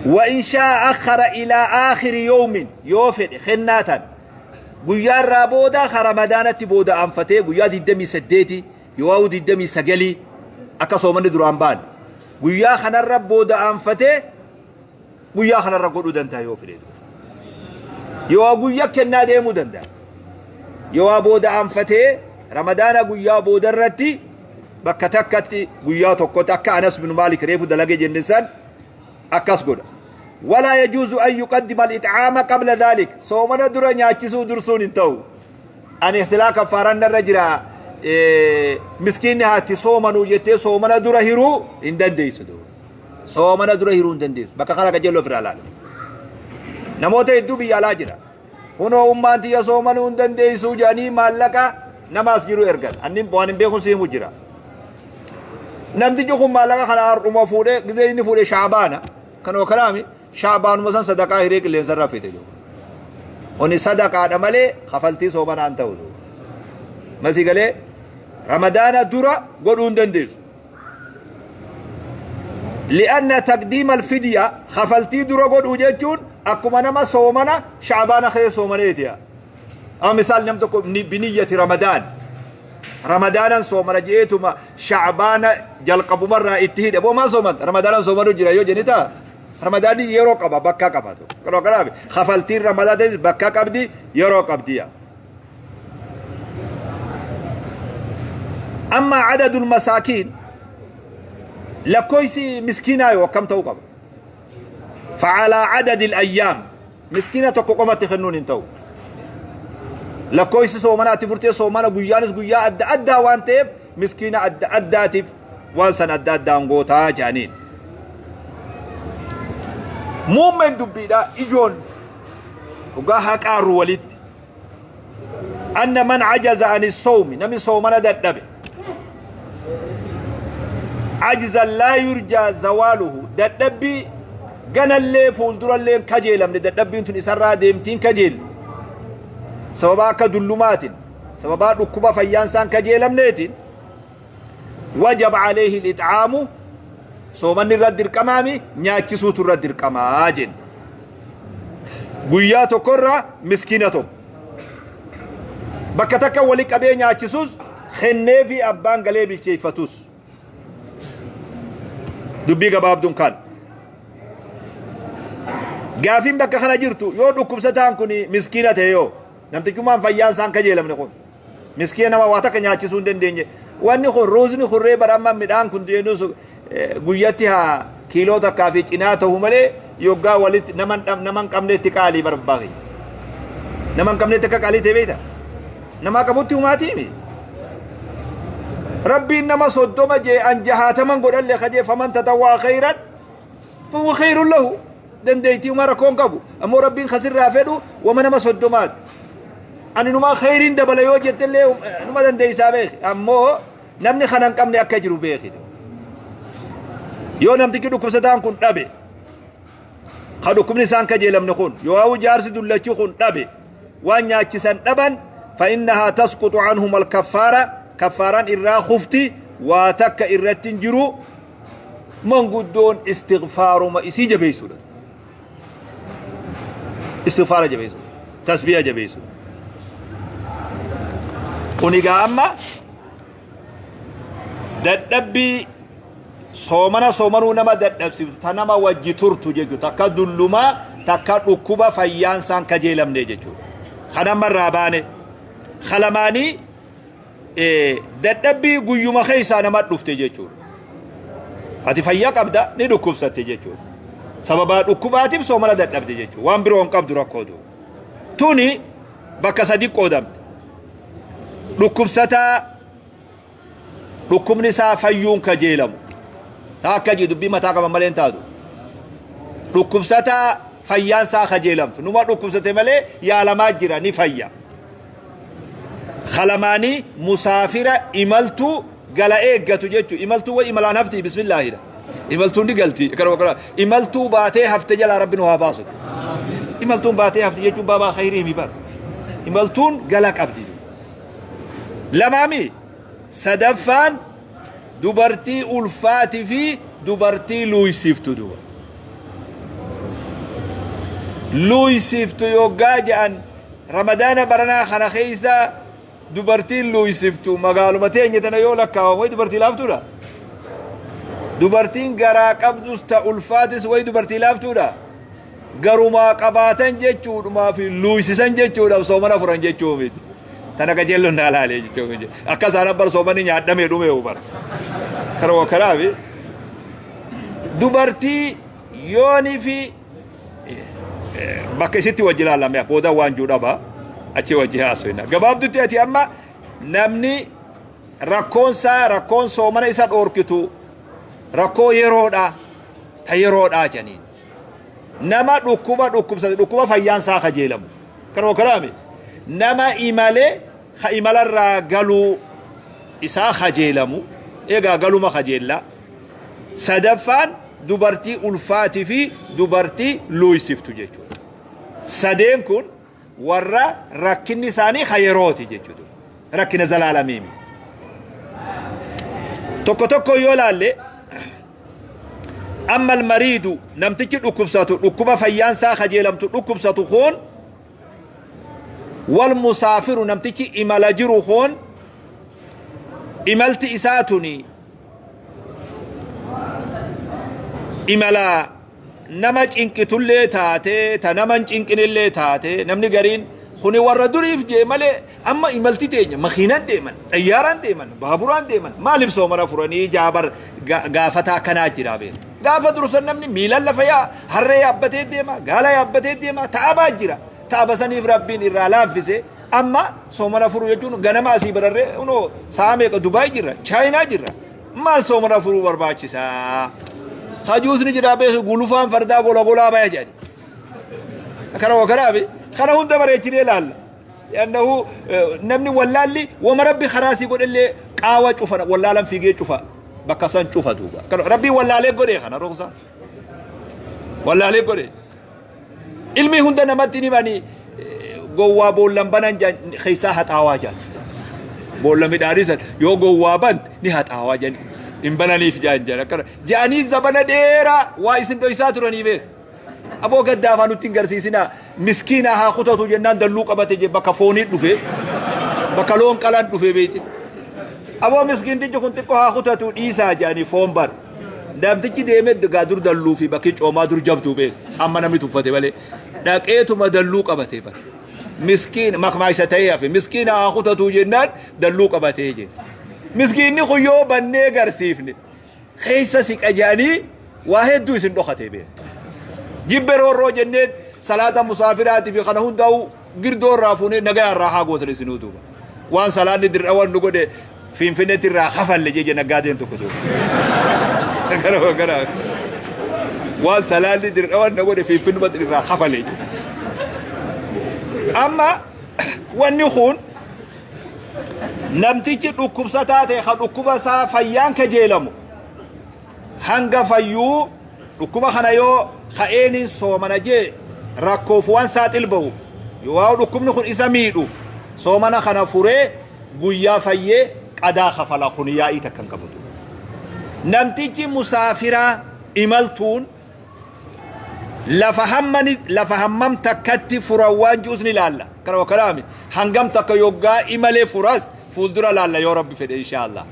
وإن شاء أخر إلى آخر يوم يوفد خناتا guyyaa irraa booda ka ramadaanatti booda aanfatee guyyaa 28 yoo 29 akka soomanni duraan ba'an guyyaa kanarra booda aanfatee guyyaa kanarra godhuu danda'a yoo fedhe yoo guyyaa kennaa deemuu danda'a yoo booda aanfatee ramadaana guyyaa booda irratti bakka takkatti guyyaa tokkotti akka Anas bin Maalik reefu dalage jenne san akkas godha. Walaa yajuuzu an yuqaddima al-it'aama qabla dhaalik. Soomana dura nyaachisuu dursuun hin ta'u. Ani silaa kaffaaran narra jira miskiinni haati soomanuu jettee soomana dura hiruu hin dandeessu. Soomana dura hiruu hin dandeessu. Bakka kana qajeeloo ofirraa ilaala. Namoota hedduu biyya alaa jira. Kunoo ummaan tiyya soomanuu hin dandeessu jedhanii maallaqa namaas jiru ergan. Anni waan hin beekun si himu jira. Namtichi kun maallaqa kana har'uma fuudhee gizee inni fuudhe shaabaana. Kanoo kanaami shaabaanuma san sadaqaa hiree qilleensa irra fite. Kuni sadaqaadha malee kafaltii soomanaan ta'u. Masii galee ramadaana dura godhuu hin dandeessu. Li'anna taqdiima alfidya kafaltii dura godhuu jechuun akkuma nama soomana shaabaana kee soomaneeti. Amma misaal nam tokko biniyyati ramadaan ramadaanan soomana jeetuma shaabaana jalqabumarraa itti hidhe boo maal soomanta ramadaanan soomanu jira yoo jenni ta'a. Ramadaanni yeroo qaba bakka qabatu. Yeroo kanaaf kafaltiin ramadaanis bakka qabdi yeroo qabdi. Amma adadul masaakiin lakkoofsi miskiinaa yoo akkam ta'uu qaba. Facalaa cadadi ayyaam, miskiina tokko qofatti kennuun hin ta'u. Lakkoofsi soomanaatti furtee soomana guyyaanis guyyaa adda addaa waan ta'eef, miskiina adda addaatiif waan san adda addaan gootaa jedhaniin. Muummeen dubbiidha ijoon dhugaa haqaarru walitti. Anna man cajaza ani sawmi, namni soomana dadhabe, ajzan laa yurjaa zawaaluhu, dadhabbii ganallee fuuldurallee hin kajeelamne, dadhabbiin tun isarraa deemtiin kajeelle, sababaa akka dullumaatiin, sababaa dhukkuba fayyaan isaan kajeelamneetiin, wajaba alayhi al-ix'aamu, soomanni irra dirqamaami, nyaachisuutu irra dirqamaa jenne. Guyyaa tokkorra miskiina tokko bakka takka wali qabee nyaachisus, kennee fi abbaan galee bilcheeffatus. Dubbii gabaabduun kan gaafiin bakka kana jirtu, yoo dhukkubsataan kun miskiina ta'e, yoo namtichummaan fayyaan isaan kajeelamne kun miskiina nama waa takka nyaachisuu hin dandeenye, wanni kun ruuzni kurree bara amma midhaan kun jennus guyyatti haa kiiloo takkaa fi cinaa ta'u malee, yoggaa walitti nama hin qabnetti qaalii barbaade. Nama hin qabnetti akka qaalii ta'e beekta. Namaa qabutti humaatiimi. Rabbiin nama 30 jee an 60n godhalle kajee, faman tatawwaa khayran fahuwa khayrun lahu. Dandeettii humaa rakkoon qabu. Ammoo Rabbiin kasirraa fedhu wama nama 30ti. Ani numaa khayriin dabala yoo jettellee numa dandeessaa beeki. Ammoo namni kana hin qabne akka jiru beeki. Yoo namtichi dhukkubsataan kun dhabe, ka dhukkubni isaan kajeelamne kun, yoo hawwu jaarsi dullachi kun dhabe, waan nyaachisan dhaban, فإنها تسقط عنهم الكفارة, kaffaaraan irraa kufti, waa takka irratti hin jiru. Manguddoon istighfaaruma isii jabeessuudha. Istighfaara jabeessuudha. Tasbiya jabeessuudha. Kun egaa amma dadhabbii soomana soomanuu nama dadhabsiiftu, ta nama wajji turtu jechuudha. Takka dullumaa, takka dhukkuba fayyaan isaan kajeelamne jechuudha. Kan amma irraa baane. Kalamaanii dadhabbii guyyuma keessaa nama dhufte jechuudha. Ati fayyaa qabda, ni dhukkubsatte jechuudha. Sababa dhukkubaatiif soomana dadhabde jechuudha. Waan biroo hin qabdu rakkoo du'u. Tuni bakka sadi qoodamte. Dhukkubsataa dhukkubni isaa fayyuun kajeelamu. Taa akka jiru dubbii mataa qaban malee hin taatu. Dhukkubsataa fayyaan isaa kajeelamtu. Numa dhukkubsate malee yaalamaa jira, ni fayya. Kalamaanii musaafira imaltuu gala eeggatu jechuudha. Imaltuu way imalaan hafti, bismillaahidha. Imaltuun ni galti. Kanuma kana imaltuu baatee hafte jalaa Rabbi nu haa baasu. Imaltuun baatee hafte jechuun baabaa khayrii himi bar. Imaltuun gala qabdi. Lamaami sadaffaan dubartii ulfaatii fi dubartii luuysiiftu duba. Luuysiiftu yoggaa jedhan, Ramadaana baranaa kana keessa dubartiin luuysiftu magaaluma teenya tana yoo lakkaawamu way dubartii laaftuudha. Dubartiin garaa qabdus ta ulfaatis way dubartii laaftuudha. Garumaa qabaatan jechuudhumaa fi luuysisan jechuudhaaf soomana furan jechuu miti. Tana qajeelloon naa laalee jechuu miti. Akka isaan abbar soomanni nyaadhamee dhumee bara. Karuma kanaafi dubartii yoonii fi bakka isitti wajji ilaalame booda waan jiru dhaba achi wajji haasofna. Gabaabdutti ati amma namni rakkoon isaa, rakkoon soomana isa dhoorkitu, rakkoo yeroodha, ta yeroodhaa jedhaniin. Nama dhukkuba dhukkubsate, dhukkuba fayyaan isaa kajeelamu. Kanuma kalaame nama imalee ka imalarraa galuu isaa kajeelamu, egaa galuma kajeellaa. Sadaffaan dubartii ulfaatii fi dubartii luuysiftu jechuudha. Sadeen kun warra rakkinni isaanii ka yerooti jechuudha. Rakkina zalaalamiimi. Tokko tokko yoo laalle, amma almariidu, namtichi dhukkubsatu, dhukkuba fayyaan isaa kajeelamtu dhukkubsatu kun, wal musaafiru, namtichi imala jiru kun, imalti isaa tuni imala nama cinqitullee taate, ta nama hin cinqinillee taate, namni gariin kuni warra duriif jee malee, amma imalti teenya makiinaan deeman, xayyaaraan deeman, baaburaan deeman, maaliif soomana furanii jaabar gaafataa akkanaa jira beeku. Gaafa dursan namni miilan lafa yaa, harree yaabbatee deema, gaala yaabbatee deema, ta'abaa jira. Ta'aba saniif Rabbiin irraa laaffise. Amma soomana furuu jechuun ganama asii bararree unoo sa'a meeqa Dubaay jirra, Chaayinaa jirra. Maal soomana furuu barbaachisaa? Hajuusni jira beeku gulufaan fardaa gola golaa baya jedhani. Kana wa kanaafi kana hunda bareechinee ilaalla. Annahu namni wallaalli wama Rabbi karaa sii godhellee qaawa cufa, wallaalan fiigee cufa, bakka san cufa duuba. Kana Rabbi wallaalee godhe, kana ruksa wallaalee godhe. Ilmi hunda namatti hin himanii, gowwaa boollan banan keessaa haxaawaa jaan. Boolla midhaanii san yoo gowwaa bant ni haxaawaa jan, hin bananiif jaan jan. Akkana ja'anii zabana dheeraa waa isin dhoysaa turanii beek. Aboo gaddaa afaan nutti hin garsiisinaa, miskiinaa haa kutatu jennaan dalluu qabate je, bakka foonii dhufe, bakka loon qalan dhufe beekte. Aboo miskiintichi kun xiqqoo haa kutatu dhiisaa jedhanii foon bar. Namtichi deemee gaa dur dalluu fi bakki coomaa dur jabduu beek, amma namni tuffate malee, dhaqeetuma dalluu qabate bar. Miskiin makmaa isa ta'ee hafe, miskiina haa kutatu jennaan dalluu qabatee jedhe. Miskiinni kun yoo bannee garsiifne keessa siqa jedhanii waa hedduu isin dhokate beek. Jibbe roorroo jennee salaata musaafiraatii fi kana hundaa'u girdoo irraa fuunee nagaa irraa haa gootan isinuu duuba. Waan salaanni dirqawan nu godhe Finfinneetti irraa kafalle jeje naggaadeen tokko duuba. Kana kana waan salaanni dirqawan nu godhe Finfinnumatti irraa kafale jeje. Amma wanni kun namtichi dhukkubsataa ta'e kan dhukkuba isaa fayyaan kajeelamu hanga fayyuu dhukkuba kana yoo ka'eeniin soomana jee rakkoof waan saaxil ba'u yoo dhukkubni kun isa miidhu, soomana kana furee guyyaa fayyee qadaa kafala. Kun yaa'ii takka hin qabu. Namtichi musaafiraa imaltuun lafa hammani lafa hammam takkatti furan waan ji'us ni laalla. Kana kanaami hangam takka yoggaa imalee furas fuuldura laalla yoo Rabbi fedhe, insha Allah.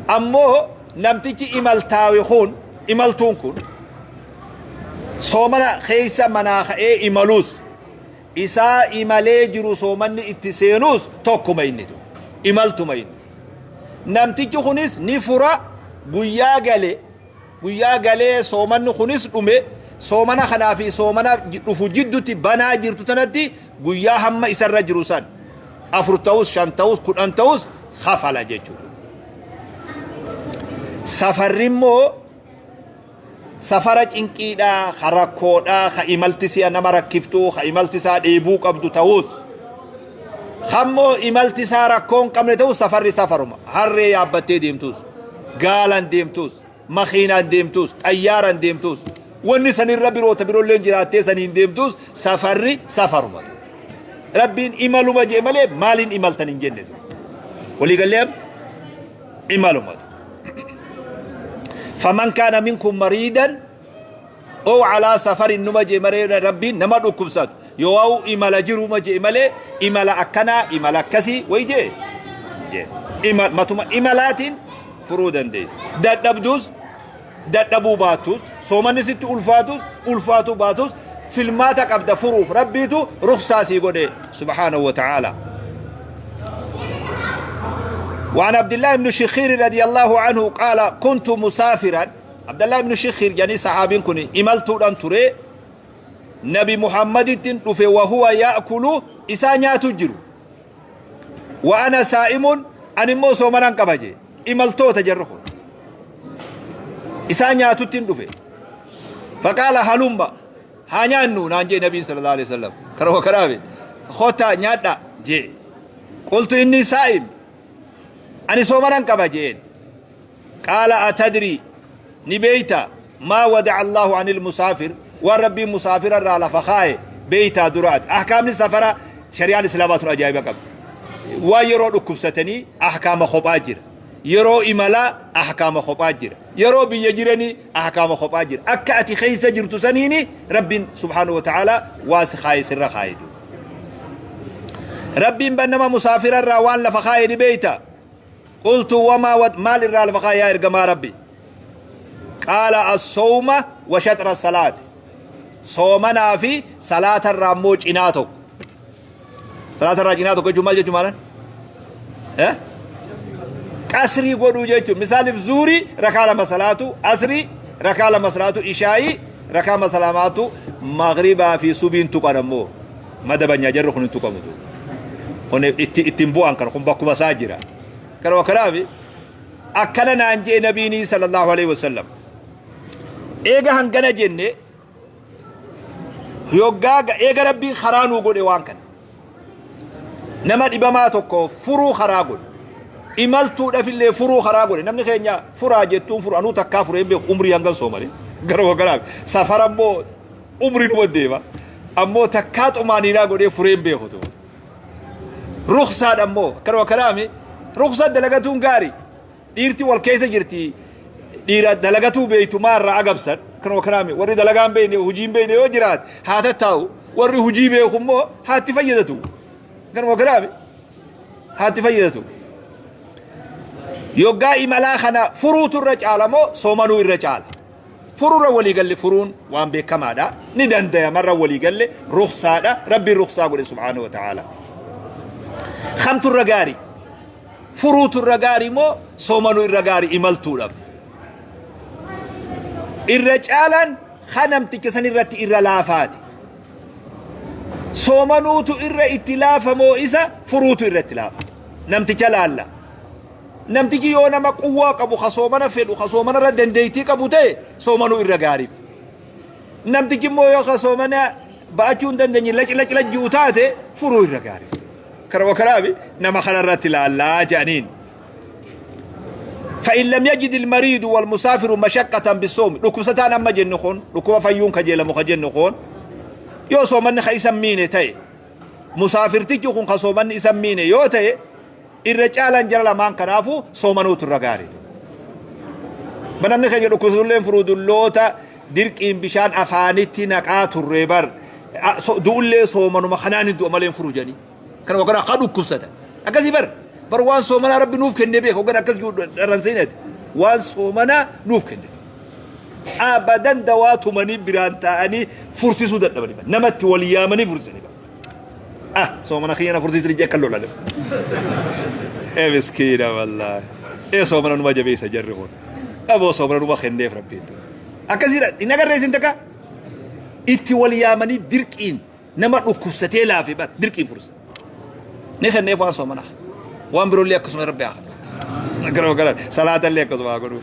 Ammoo namtichi imaltaawe kun, imaltuun kun, soomana keessa manaa ka'ee imaluus isaa imalee jiru soomanni itti seenuus tokkuma, inni imaltuma. Inni namtichi kunis ni fura guyyaa gale, guyyaa galee soomanni kunis dhume. Soomana kanaa fi soomana dhufu jiddutti banaa jirtu tanatti guyyaa hamma isarra jiru san, 4 ta'us, 5 ta'us, 10 ta'us, kafala jechuudha. Safarri immoo safara cinqiidhaa, ka rakkoodhaa, ka imalti si'a nama rakkiftuu, ka imalti isaa dheebuu qabdu ta'us, kammoo imalti isaa rakkoo hin qabne ta'us, safarri safaruma. Harree yaabbattee deemtus, gaalan deemtus, makiinaan deemtus, xayyaaran deemtus, wanni sanirra biroota biroolleen jiraattee saniin deemtus, safarri safaruma. Rabbiin imaluma jee malee maaliin imaltan hin jenne. Waliigallee imaluma. فمن كان منكم مريضا أو على سفر numa jee malee, Rabbiin nama dhukkubsatu yoo imala jiru ma jee malee, imala akkanaa, imala akkasii way jee matuma imalaatiin furuu dandeessa. Dadhabduus dadhabuu baattus, soomanni sitti ulfaatus ulfaatuu baatus, filmaata qabda furuuf, Rabbiitu ruksaa sii godhe سبحانه وتعالى. وعن عبد الله بن شخير رضي الله عنه قال: كنت مسافرا. عبد الله بن شخير يعني صحابين كوني إملتو أن تري نبي محمد دفه وهو يأكل إسا نياتو جرو وأنا صائم، أني مو صومنا قبجي. إملتو تجرخون إسا نياتو دفه. فقال: هلم haa nyaannu naan jee nabiin صلى الله عليه وسلم. Karoo karaabe kota nyaadha jee. قلت: إني صائم، ani soomanan qaba jeen. قال: أتدري، ni beeyta، ما وضع الله عن المسافر، waan Rabbiin musaafira irraa lafa kaaye beeytaa duraati? Ahkaamni safara shari'aan islaamaa tun ajaa'iba qabdi. Waan yeroo dhukkubsatanii ahkaama kophaa jira, yeroo imalaa ahkaama kophaa jira, yeroo biyya jiranii ahkaama kophaa jira. Akka ati keessa jirtu saniini Rabbiin سبحانه وتعالى waa si kaaye sirra kaaye duuba. Rabbiin ban nama musaafira irraa waan lafa kaaye ni beeyta? قلت: وما maal irraa lafa kaaye yaa ergamaa Rabbi? قال: الصوم وشطر الصلاة. Soomanaa fi salaata irraa immoo cinaa tokko. Salaata irraa cinaa tokko jechuun maal jechuun maalan? Qasrii godhuu jechuun misaaliif zuurii rakaa 2 salaatu, asrii Rakaa lama salaatu ishaa'ii, rakaa masalamaatu maghribaa fi subiin tuqan. Ammoo madabanyaa jarri kun hin tuqamu. Kun itti ittiin bu'an kan kun bakkuma isaa jira. Kanuma kanaaf akkana naan jee nabiinii sallallahu alaihi wasallam. Eega hangana jenne, yoggaa eega Rabbiin karaa nuu godhe, waan kana nama dhibamaa tokko furuu karaa godhe, imaltuudhaaf illee furuu karaa godhe. Namni keenya furaa jettuun furu. Anuu takkaa furee hin beeku umrii hangan soomane. Gara kanaaf safara immoo umrii numa deema, ammoo takkaa xumaaniinaa godhee furee hin beeku. Ruksaadha ammoo akkanuma kanaami ruksaa dalagatuun gaarii. Dhiirti wal keessa jirti. Dhiira dalagatuu beeytu maarraa agabsan. Akkanuma kanaami warri dalagaan beeyne, hujii hin beeyne yoo jiraate haa tattaa'u, warri hujii beeku immoo haatti fayyadatu. Akkanuma kanaami haatti fayyadatu. Yoggaa imalaa kana furuutu irra caala moo soomanuu irra caala? Furuurra walii galle. Furuun waan beekamaadha, ni dandayamarra walii galle. Ruksaadha, Rabbiin ruksaa godhe subhaanahu wa ta'ala. Kamtu irra gaarii? Furuutu irra gaarii moo soomanuu irra gaarii imaltuudhaaf? Irra caalaan kan namticha san irratti irra laafaati. Soomanuutu irra itti laafa moo isa furuutu irra itti laafa? Namticha laalla. Namtichi yoo nama quwwaa qabu, ka soomana fedhu, ka soomana irra dandeettii qabu ta'e, soomanuu irra gaariif. Namtichi immoo yoo ka soomana ba'achuu hin dandeenye, lac lac lac ji'u taate, furuu irra gaariif. Kanuma kanaafi nama kana irratti laallaa jedhaniin. فإن لم يجد المريض والمسافر مشقة بالصوم، dhukkubsataan amma jennu kun, dhukkuba fayyuun kajeelamu ka jennu kun, yoo soomanni ka isa miine ta'e, musaafirtichi kun ka soomanni isa miine yoo ta'e, irra caalaan jara lamaan kanaafu soomanuutu irra gaarii. Namni keenya dhukkubsatullee furuu. Dulloota dirqiin bishaan afaanitti naqaa turre bar, du'ullee soomanuma kanaan hin du'a malee hin furu jedhanii. Kana kana ka dhukkubsatan. Akkasii bar bar waan soomanaa Rabbi nuuf kennee beeka. Hoggan akkas jiru dharran seenati. Waan soomanaa nuuf kenne. Abadan dawaa tumanii biraan taa'anii fursisuu dadhabanii bar. Namatti wal yaamanii fursisanii bar. Ah, soomana kiyya na fursisanii jee akka lolan. Ee miskiina wallaahi. Ee soomana numa jabeessa jarri kun. Aboo, soomana numa kenneef Rabbiin. Akkasiidha, hin agarree isin takka? Itti wal yaamanii dirqiin nama dhukkubsatee laafe bar dirqiin fursa. Ni kenneef waan soomanaa. Waan biroollee akkasuma Rabbi haa kennu. Gara gara salaatallee akkasuma haa godhu.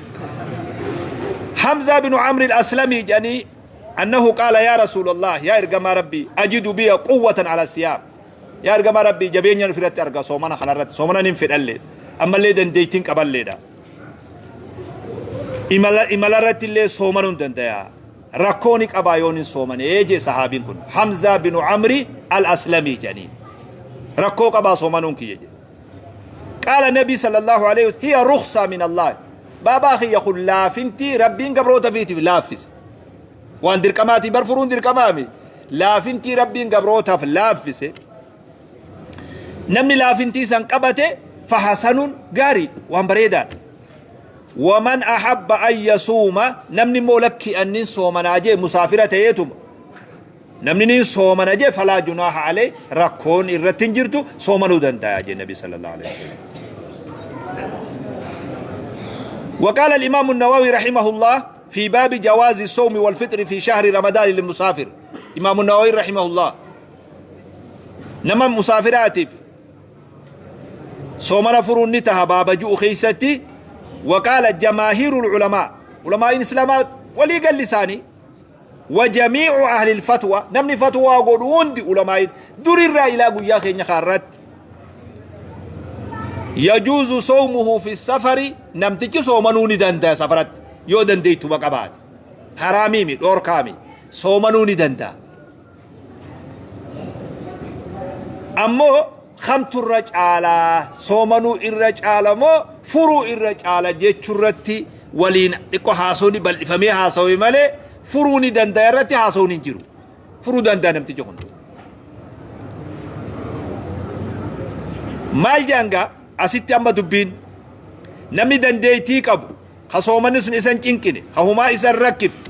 Hamza bin Amr al-Aslami jedhanii أنه قال: يا رسول الله، يا إرجما ربي، أجد بي قوة على الصيام. يا إرجما ربي، jabeenya ofirratti arga soomana kanarratti, soomana nin fedhallee, ammallee dandeettiin qaballeedha. Imala irratti illee soomanuu hin danda'a. Rakkoo ni qabaa yoon hin soomanee jee sahaabiin kun, Hamza binu Amri al-Aslamii jedhaniin. Rakkoo qabaa soomanuun kiyya jedhe. قال النبي صلى الله عليه وسلم: هي رخصة من الله. Baabaa kiyya, kun laafintii Rabbiin gabroota fiitiif laaffise. Waan dirqamaatii bar, furuun dirqamaami. Laafintii Rabbiin gabrootaaf laaffise. Namni laafintii san qabate فحسن, gaarii, waan bareedaadha. ومن أحب أن يصوم, namni immoo lakki annin soomanaa jee, musaafira ta'eetuma namni nin soomana jee, فلا جناح عليه, rakkoon irratti hin jirtu, soomanuu danda'a jee nabi sallallahu alaihi wasallam. وقال الإمام النووي رحمه الله في باب جواز الصوم والفطر في شهر رمضان للمسافر. إمام النووي رحمه الله نما مسافرات صومنا فرون نتها باب جوء خيستي. وقال جماهير العلماء، علماء الإسلام ولي قال لساني، وجميع أهل الفتوى، نمني فتوى قولون دي علماء در الرأي لا قويا خين خارت، يجوز صومه في السفر. namtichi soomanuu ni danda'a safaratti yoo dandeeytuma qabaate. Haraamiimi, dhoorkaami, soomanuu ni danda'a. Ammoo kamtu irra caalaa? Soomanuu irra caala moo furuu irra caala jechurratti waliin xiqqoo haasawni bal'ifamee haasawee malee, furuu ni danda'a irratti haasawni hin jiru. Furuu danda'a namtichi kun. Maal jaangaa asitti amma dubbiin? Namni dandeettii qabu, ka soomanni sun isan cinqine, ka humaa isan rakkifne,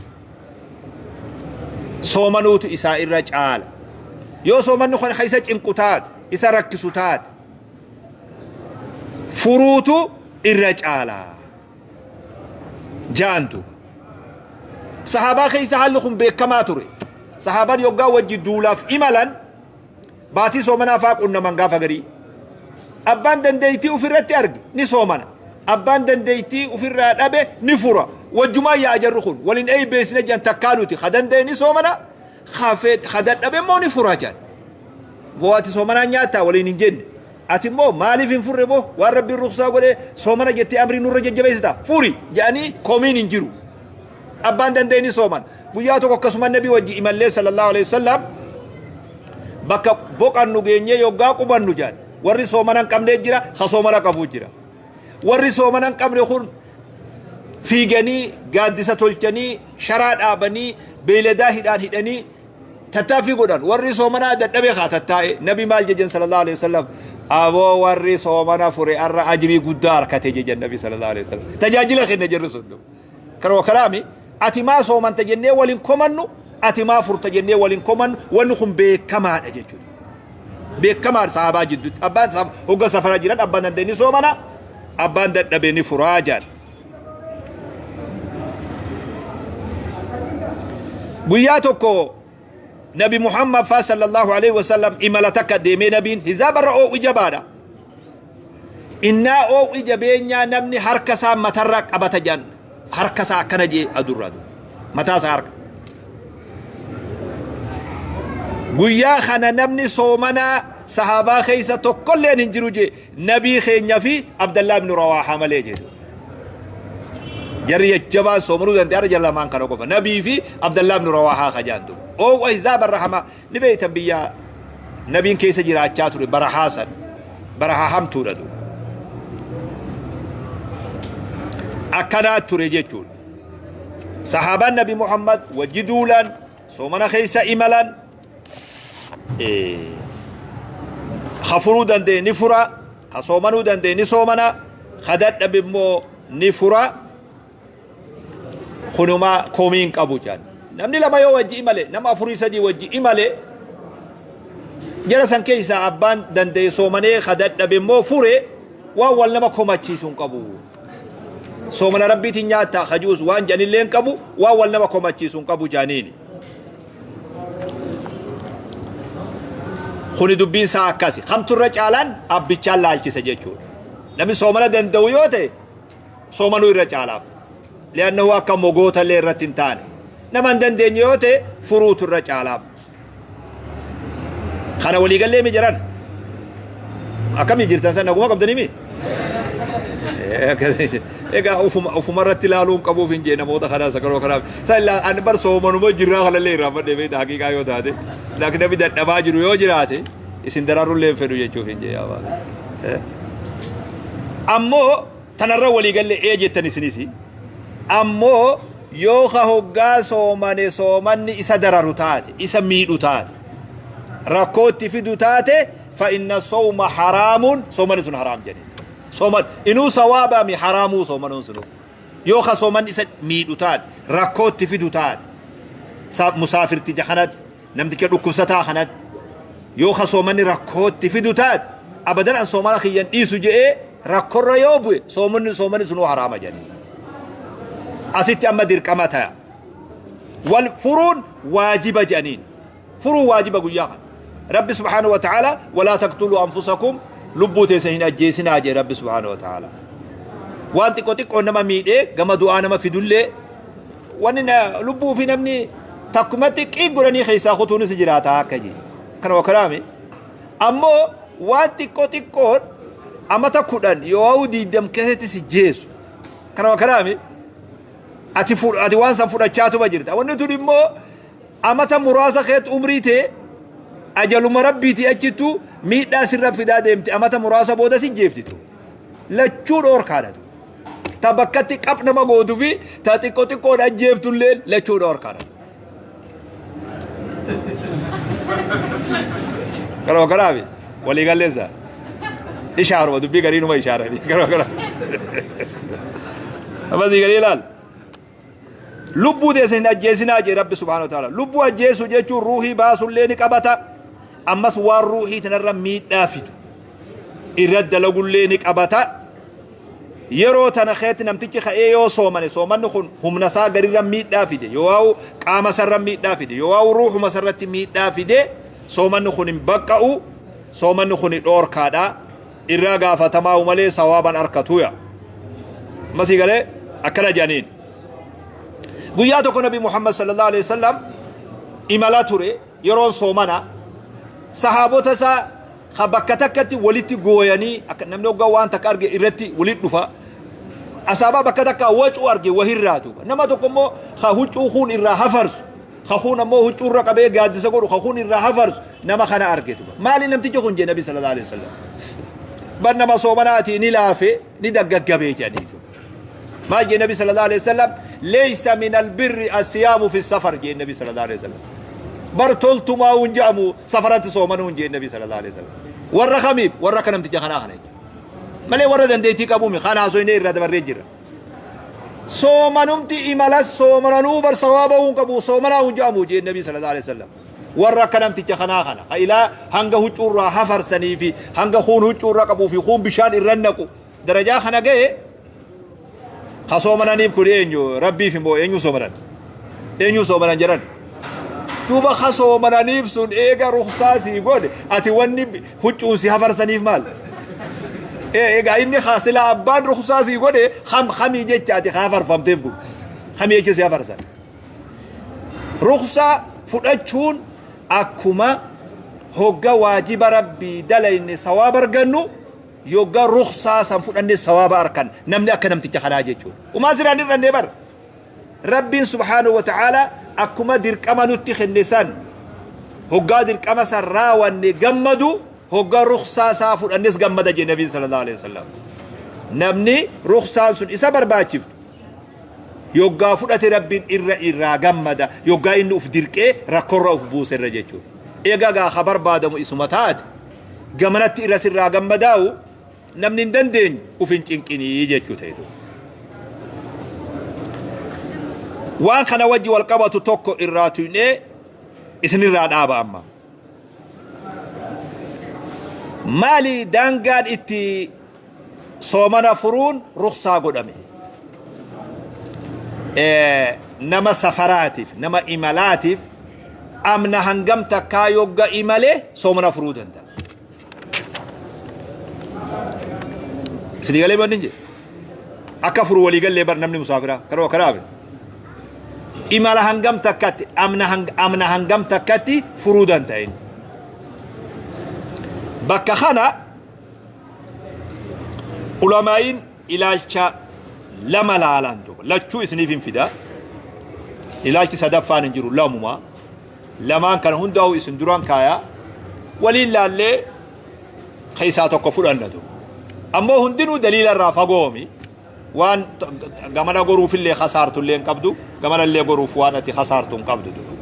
soomanuutu isaa irra caala. Yoo soomanni kun ka isa cinqu taate, isa rakkisu taate, furuutu irra caala ja'an duuba. Sahaabaa keessa haalli kun beekamaa ture. Sahaabaan yoggaa wajji duulaaf imalan baatii soomanaa faa qunnaman gaafa garii. Abbaan dandeeytii ufirratti arge ni soomana. Abbaan dandeeytii ufirraa dhabe ni fura. Wajjumaan yaa'a jarri kun. Wal hin eeybeessine jedhan takkaa nuti. Ka danda'e ni soomana, ka dadhabe immoo ni fura jedhan. Boo ati soomanaan nyaattaa waliin hin jenne. Ati immoo maaliif hin furre boo waan Rabbiin ruksaa godhe soomana jettee amrii nurra jajjabeessita furi jedhanii komiin hin jiru. Abbaan danda'e ni sooman. Guyyaa tokko akkasuma nabi wajji imallee sallallahu alaihi wasallam bakka boqannu geenyee yoggaa qubannu jedhan. Warri soomana hin qabnee jira, ka soomana qabu jira. Warri soomana hin qabne kun fiiganii gaaddisa tolchanii sharaa dhaabanii beeyladaa hidhaan hidhanii tattaaffii godhan. Warri soomanaa dadhabee kaa tattaa'e. Nabi maal jejan sallallahu alaihi wasallam? Aboo warri soomana fure arra ajrii guddaa harkate jejan nabi sallallahu alaihi wasallam. Tajaajila kenna jirri sun. Kanuma kalaami ati maa soomanta jennee waliin komannu, ati maa furta jennee waliin komannu, wanni kun beekamaadha jechuudha. Beekamaadha sahabaa jidduutti. Abbaan hogga safara jiran abbaan danda'e ni soomana, abbaan dadhabe ni furaa jedhan. Guyyaa tokko Nabi Muhammad faa sallallahu alaihi wasallam imala takka deemee nabiin hizaabarra oo'u jabaadha. Innaa oo'i jabeenyaa namni harka isaa matarra qabata jedhan harka isaa akkana jee adurraa dura. Mataa isaa harka. Guyyaa kana namni soomanaa sahaabaa keessa tokkolleen hin jiru jee nabii keenya fi Abdallaa ibn Rawaahaa malee jedhu. Jarri jajjabaan soomanuu danda'an jara lamaan kana qofa. Nabii fi Abdallaa ibn Rawaahaa ka jedhan duuba. Oo'a hizaaba rahamaa ni beektan biyya nabiin keessa jiraachaa ture barahaa san. Barahaa hamtuudha duuba. Akkanaa ture jechuudha. Sahaabaan Nabi Muhammad wajji duulan, soomana keessa imalan, ka furuu danda'e ni fura, ka soomanuu danda'e ni soomana, ka dadhabe immoo ni fura. Kunumaa komii hin qabu jedhan. Namni lama yoo wajji imale, nama afurii sadii wajji imale, jara san keessaa abbaan danda'e soomanee ka dadhabe immoo fure waan wal nama komachiisu hin qabu. Soomana Rabbiitiin nyaattaa kajuus waan jedhanillee hin qabu, waan wal nama komachiisu hin qabu jedhaniini. Kuni dubbiin isaa akkasi. Kamtu irra caalaan abbichaan laalchisa jechuudha. Namni soomana danda'u yoo ta'e soomanuu irra caalaaf. Li'annahu akka mogoota illee irratti hin taane. Nama hin dandeenye yoo ta'e furuutu irra caalaaf. Kana waliigallee mi jiran? Akkamii jirtan san naguma qabdanii mi? Egaa ufuma ufuma irratti ilaaluu hin qabuuf hin jee namoota kanaa sakaroo kanaaf. San ilaa ani bar soomanuma jirraa kanallee irraanfadhee beekta haqiiqaa yoo taate. Laakiin namni dadhabaa jiru yoo jiraate isin dararullee hin fedhu jechuuf hin jee yaa baala. Ammoo tanarra waliigallee ee jettan isinis. Ammoo yoo ka hoggaa soomane soomanni isa dararu taate, isa miidhu taate, rakkoo itti fidu taate, fa inna sawma haraamuun soomanni sun haraam jedhe. Sooman inuu sawaabaa mi haraamuu soomanuun sunuu. Yoo ka soomanni isa miidhu taate, rakkoo itti fidu taate, musaafirticha kanatti, namticha dhukkubsataa kanatti, yoo ka soomanni rakkoo itti fidu taate, abadan an soomana kiyyan dhiisu je'ee rakkorra yoo bu'e soomanni sunuu haraama jedhanii. Asitti amma dirqama taya. Wal furuun waajiba jedhaniin. Furuun waajiba guyyaa kana. Rabbi subhaanahu wa ta'ala walaa taqtuluu anfusakum lubbuu teessan hin ajjeesinaa jedhe Rabbi subhaanahu wa ta'ala. Waan xiqqoo xiqqoo nama miidhee gama du'aa nama fidullee wanni lubbuu fi namni takkumatti qiig godhanii keessaa kutuunis jiraata akka jedhe. Kana wakalaami. Ammoo waan xiqqoo xiqqoon amata 10 yoo 20 keessatti si jeesu. Kana wakalaami. Ati ati waan san fudhachaatuma jirta. Wanni tun immoo amata muraasa keetti umrii tee ajaluma rabbiitii achittu miidhaa sirra fidaa deemte amata muraasa booda si jeeftitu. Lachuu dhoorkaadha tu. Ta bakkatti qap nama gootu fi ta xiqqoo xiqqoon ajjeeftullee lachuu dhoorkaadha. Kanuma kanaafi walii galleessa. Ishaaruma dubbii gariinuma ishaaranii. Kanuma kanaa. Amma sii galii ilaal. Lubbuu teessan hin ajjeesinaa jee Rabbi subhaanahu wa ta'ala. Lubbuu ajjeesuu jechuun ruuhii baasullee ni qabata. Ammas waan ruuhii tanarra miidhaa fidu irra dalagullee ni qabata. Yeroo tana keetti namtichi ka'ee yoo soomane, soomanni kun humna isaa garirra miidhaa fide, yoo waa'u qaama isarra miidhaa fide, yoo waa'u ruuhuma isarratti miidhaa fide, soomanni kun hin baqqa'u, soomanni kun dhoorkaadha. Irraa gaafatamaa malee sawaaban arkatuya. Masii galee akkana jedhaniin. Guyyaa tokko Nabi Muhammad sallallahu alaihi wasallam imala ture. Yeroon soomana sahaabota isaa ka bakka takkatti walitti gooyanii, akka namni hoggaa waan takka arge irratti walitti dhufa. Asaabaa bakka takka wacuu arge wahirraa duuba. Nama tokko immoo ka huccuu kuun irraa hafarsu, ka kuun ammoo huccuu irra qabee gaaddisa godhu, ka kuun irraa hafarsu nama kana arge duuba. Maali namtichi kun jee Nabi sallallahu alaihi wasallam. Bar nama soomanaatii ni laafe, ni daggaggabee jedhanii duuba. Maal jee Nabi sallallahu alaihi wasallam? Laysa min albirri asiyaamu fi safar jee Nabi sallallahu alaihi wasallam. Bar toltumaa hun jedhamu safaratti soomanuu hin jee Nabi sallallahu alaihi wasallam. Warra kamiif? Warra akka namticha kanaa kana jechuudha. Malee warra dandeettii qabuumi kana haasofnee irraa dabarree jirra. Soomanumti imala soomananuu bar sawaaba hun qabu, soomanaa hun jedhamu jee Nabi sallallahu alaihi wasallam. Warra akka namticha kanaa kana ka ilaa hanga huccuurraa hafarsanii fi hanga kuun huccuurra qabuu fi kuun bishaan irra naqu darajaa kana ga'e, ka soomananiif kun eenyu? Rabbiif immoo eenyu soomanan? Eenyu soomanan jedhan duuba? Ka soomananiif sun eega ruksaa sii godhe, ati wanni huccuun si hafarsaniif maal? Egaa inni ka silaa abbaan ruksaa sii godhe kam kamii jecha ati ka hafarfamteef kun kamii jecha si hafarsan? Ruksaa fudhachuun akkuma hogga waajiba Rabbii dalayne sawaaba argannu, yogga ruksaa san fudhanne sawaaba arkan. Namni akka namticha kanaa jechuudha. Umaa siraan hir'annee bar. Rabbiin subhaanahu wa ta'ala akkuma dirqama nutti kenne san hoggaa dirqama san raawanne gammadu, hoggaa ruksaa isaa fudhannes gammada jee Nabiin sallallahu alaihi wasallam. Namni ruksaan sun isa barbaachiftu yoggaa fudhate Rabbiin irra irraa gammada, yoggaa inni uf dirqee rakkorra uf buuse irra jechuudha. Egaa gaa ka barbaadamu isuma taate gamanatti irra sirraa gammadaa'u, namni hin dandeenye uf hin cinqinii jechuu ta'e duuba. Waan kana wajji wal qabatu tokko irraa tuynee isinirraa dhaaba amma. Maali daangaan itti soomana furuun ruksaa godhame? Nama safaraatiif, nama imalaatiif amna hangam takkaa yogga imale soomana furuu danda'a? Isinii galee banni jedhe? Akka furu walii gallee bar. Namni musaafiraa kanuma kanaaf imala hangam takkatti, amna hangam takkatti furuu danda'a inni? Bakka kana ulamaa'iin ilaalcha lama laalan duuba. Lachuu isiniif hin fida. Ilaalchi sadaffaan hin jiru, lamuma. Lamaan kana hundaa'u isin duraan kaayaa, waliin laallee keessaa tokko fudhanna duuba. Ammoo hundinuu daliila irraa fagoomi. Waan gamana goruufillee kasaartullee hin qabdu, gamanallee goruuf waan ati kasaartu hin qabdu duuba.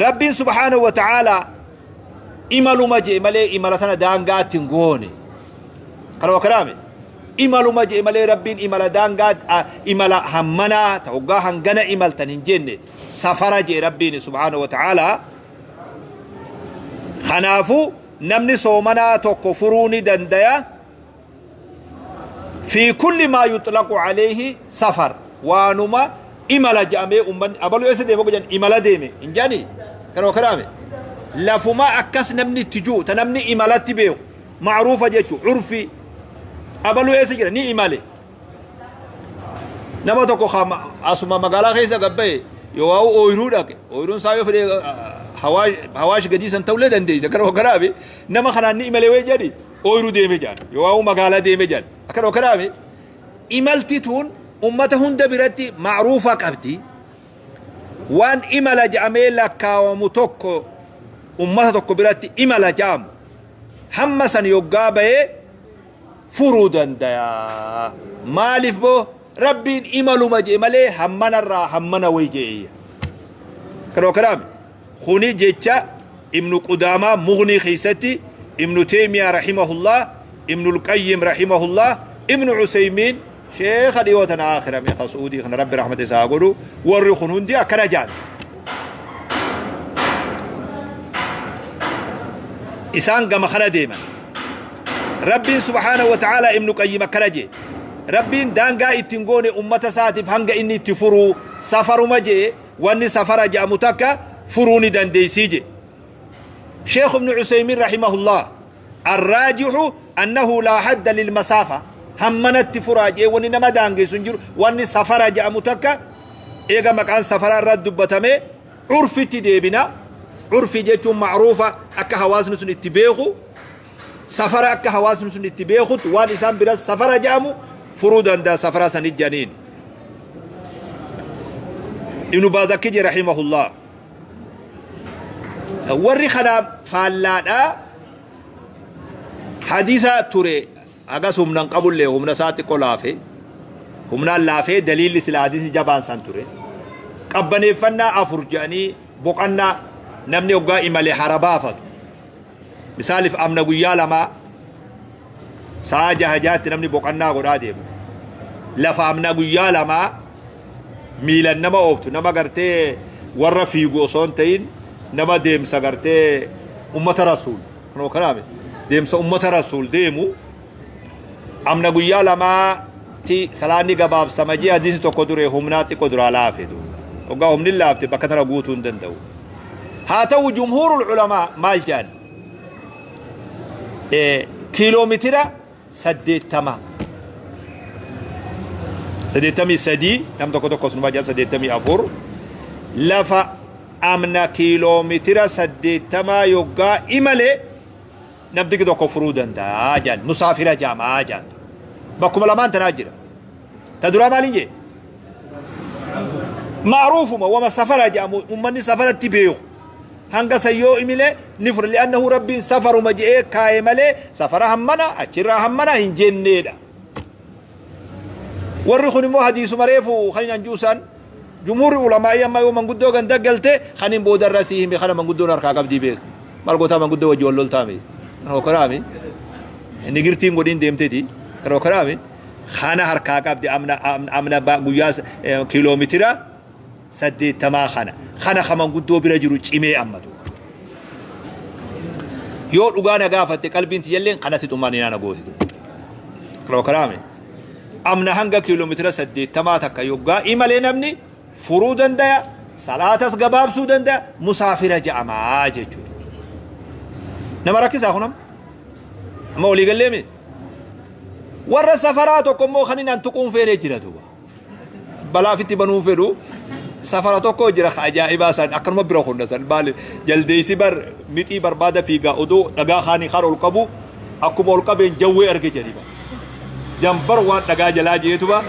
Rabbiin subhaanahu wa ta'aalaa imaluma jee malee imala tana daangaatti hin goone. Kanuma kanaame imaluma jee malee Rabbiin imala daangaa, imala hammanaa ta hoggaa hangana imaltan hin jenne. Safara jee Rabbiin subhaanahu wa ta'aalaa. Kanaafuu namni soomanaa tokko furuu ni dandaya fi kulli maa yuxlaqu alayhi safar, waanuma imala jedhamee ummanni abaluu eessa deema jedhan imala deeme hin jedhanii. Kanuma kanaame lafuma akkas namni itti jiru ta namni imalatti beeku, ma'ruufa jechu, urfii, abaluu eessa jira, ni imale. Nama tokko asuma magaalaa keessa gabbaye yoo waa'u ooyiruu dhaqe, ooyiruun isaa yoo fedhe Hawaash gadii san ta'ullee dandeessa. Kanuma kanaame nama kanaan ni imale wayii jedhi, ooyiruu deeme jedhan, yoo waa'u magaalaa deeme jedhan. Akkanuma kanaame imalti tun ummata hunda biratti ma'ruufa qabdi. Waan imala jedhamee lakkaawamu tokko, ummata tokko biratti imala jedhamu hamma san yoggaa bahee furuu dandaya. Maaliif boo? Rabbiin imaluma jedhe malee hammanarraa hammana wayi jedhe. Kanuma kanaame kuni jecha Ibnu Qudaamaa Mugnii keessatti, Ibnu Teeymiyaa rahimahullah, Ibnu Qayyim rahimahullah, Ibnu Useymiin, sheekha dhiyoo tana aakhirame ka Su'uudii kana, Rabbi rahmata isaa haa godhu, warri kun hundi akkana jedhan. Isaan gama kana deeman. Rabbiin subhaanahu wa ta'ala, Ibnu Qayyim akkana jedhe. Rabbiin daangaa ittiin goone ummata isaatiif hanga inni itti furuu safaruma jee wanni safara je'amu takka furuu ni dandeeysii je. Sheekh Ibnu Useymiin rahimahullah arraajihu annahu laa hadda lilmasaafa hammanatti furaa jee wanni nama daangeessu hin jiru wanni safara je'amu takka eega maqaan safaraa irratti dubbatame urfitti deebina. Urfi jechuun ma'ruufa akka hawaasni sun itti beeku safara akka hawaasni sun itti beekutti waan isaan bira safara je'amu furuu danda'a safara sanit jedhaniin. Ibnu Baaz akki jedhe rahimahullah. Warri kana faallaadha hadiisa ture hagas humna hin qabullee humna isaa xiqqoo laafe humnaan laafee daliilli sila hadiisni jabaan san ture. Qabbaneeffannaa 4 jedhanii boqannaa namni hoggaa imale hara baafatu. Misaaliif amna guyyaa lamaa sa'a jaha jahatti namni boqannaa godhaa deema. Lafa amna guyyaa lamaa miilan nama ooftu nama gartee warra fiigu osoo hin ta'in nama deemsa gartee ummata rasuul kunoo kanaami deemsa ummata rasuul deemu amna guyyaa lamaatti salaanni gabaabsama jee hadiisni tokko dure humnaa xiqqoo duraa laafe duuba. Hoggaa humni laafte bakka tana guutuu hin danda'u. Haa ta'u jumhuurul ulamaa maal jedhan? Kiiloomitira 80 83 nam tokko tokko sunuma jedhan 84 lafa amna kiiloomitira 80 yoggaa imale namtiki tokko furuu danda'a jedhan musaafira jaamaa jedhan. Bakkuma lamaan tanaa jira. Ta duraa maaliin jee? Ma'ruufuma wama safara jedhamu ummanni safaratti beeku. Hanga san yoo imile ni fura. Li'annahu Rabbiin safaruma je'ee kaaye malee safara hammana achirraa hammana hin jenneedha. Warri kun immoo hadiisuma reefu kan hin anjuusan jumhuurri ulamaa'ii amma yoo manguddoo ganda galte kan hin boodarra sii hime kana manguddoon harkaa qabdii beeku. Maal gootaa manguddoo wajji wal loltaame? Kan hokaraame? Nigirtiin godhiin deemteeti. Kan hokaraame? Kana harkaa qabdi amna amna guyyaa kiiloomitira 80 kana kana ka manguddoo bira jiru cimee amma duuba. Yoo dhugaa na gaafatte qalbiin tiyyalleen kanatti xumaaninaa na gooti duuba. Kana karaame amna hanga kiiloomitira 80 takka yoggaa imalee namni furuu dandaya salaatas gabaabsuu dandaya musaafira ja'amaa jechuudha. Nama rakkisaa kun amma amma walii galleemi. Warra safaraa tokko immoo kan inni an tuquun feene jira duuba. Balaa ofitti banuu fedhu safara tokko jira ka ajaa'ibaa san akkanuma bira kunna san maali jaldeessi bar mixii barbaada fiigaa odoo dhagaa kaanii kaan ol qabu akkuma ol qabeen jawwee arge jedhi bar. Jambar waan dhagaa jalaa jeetuma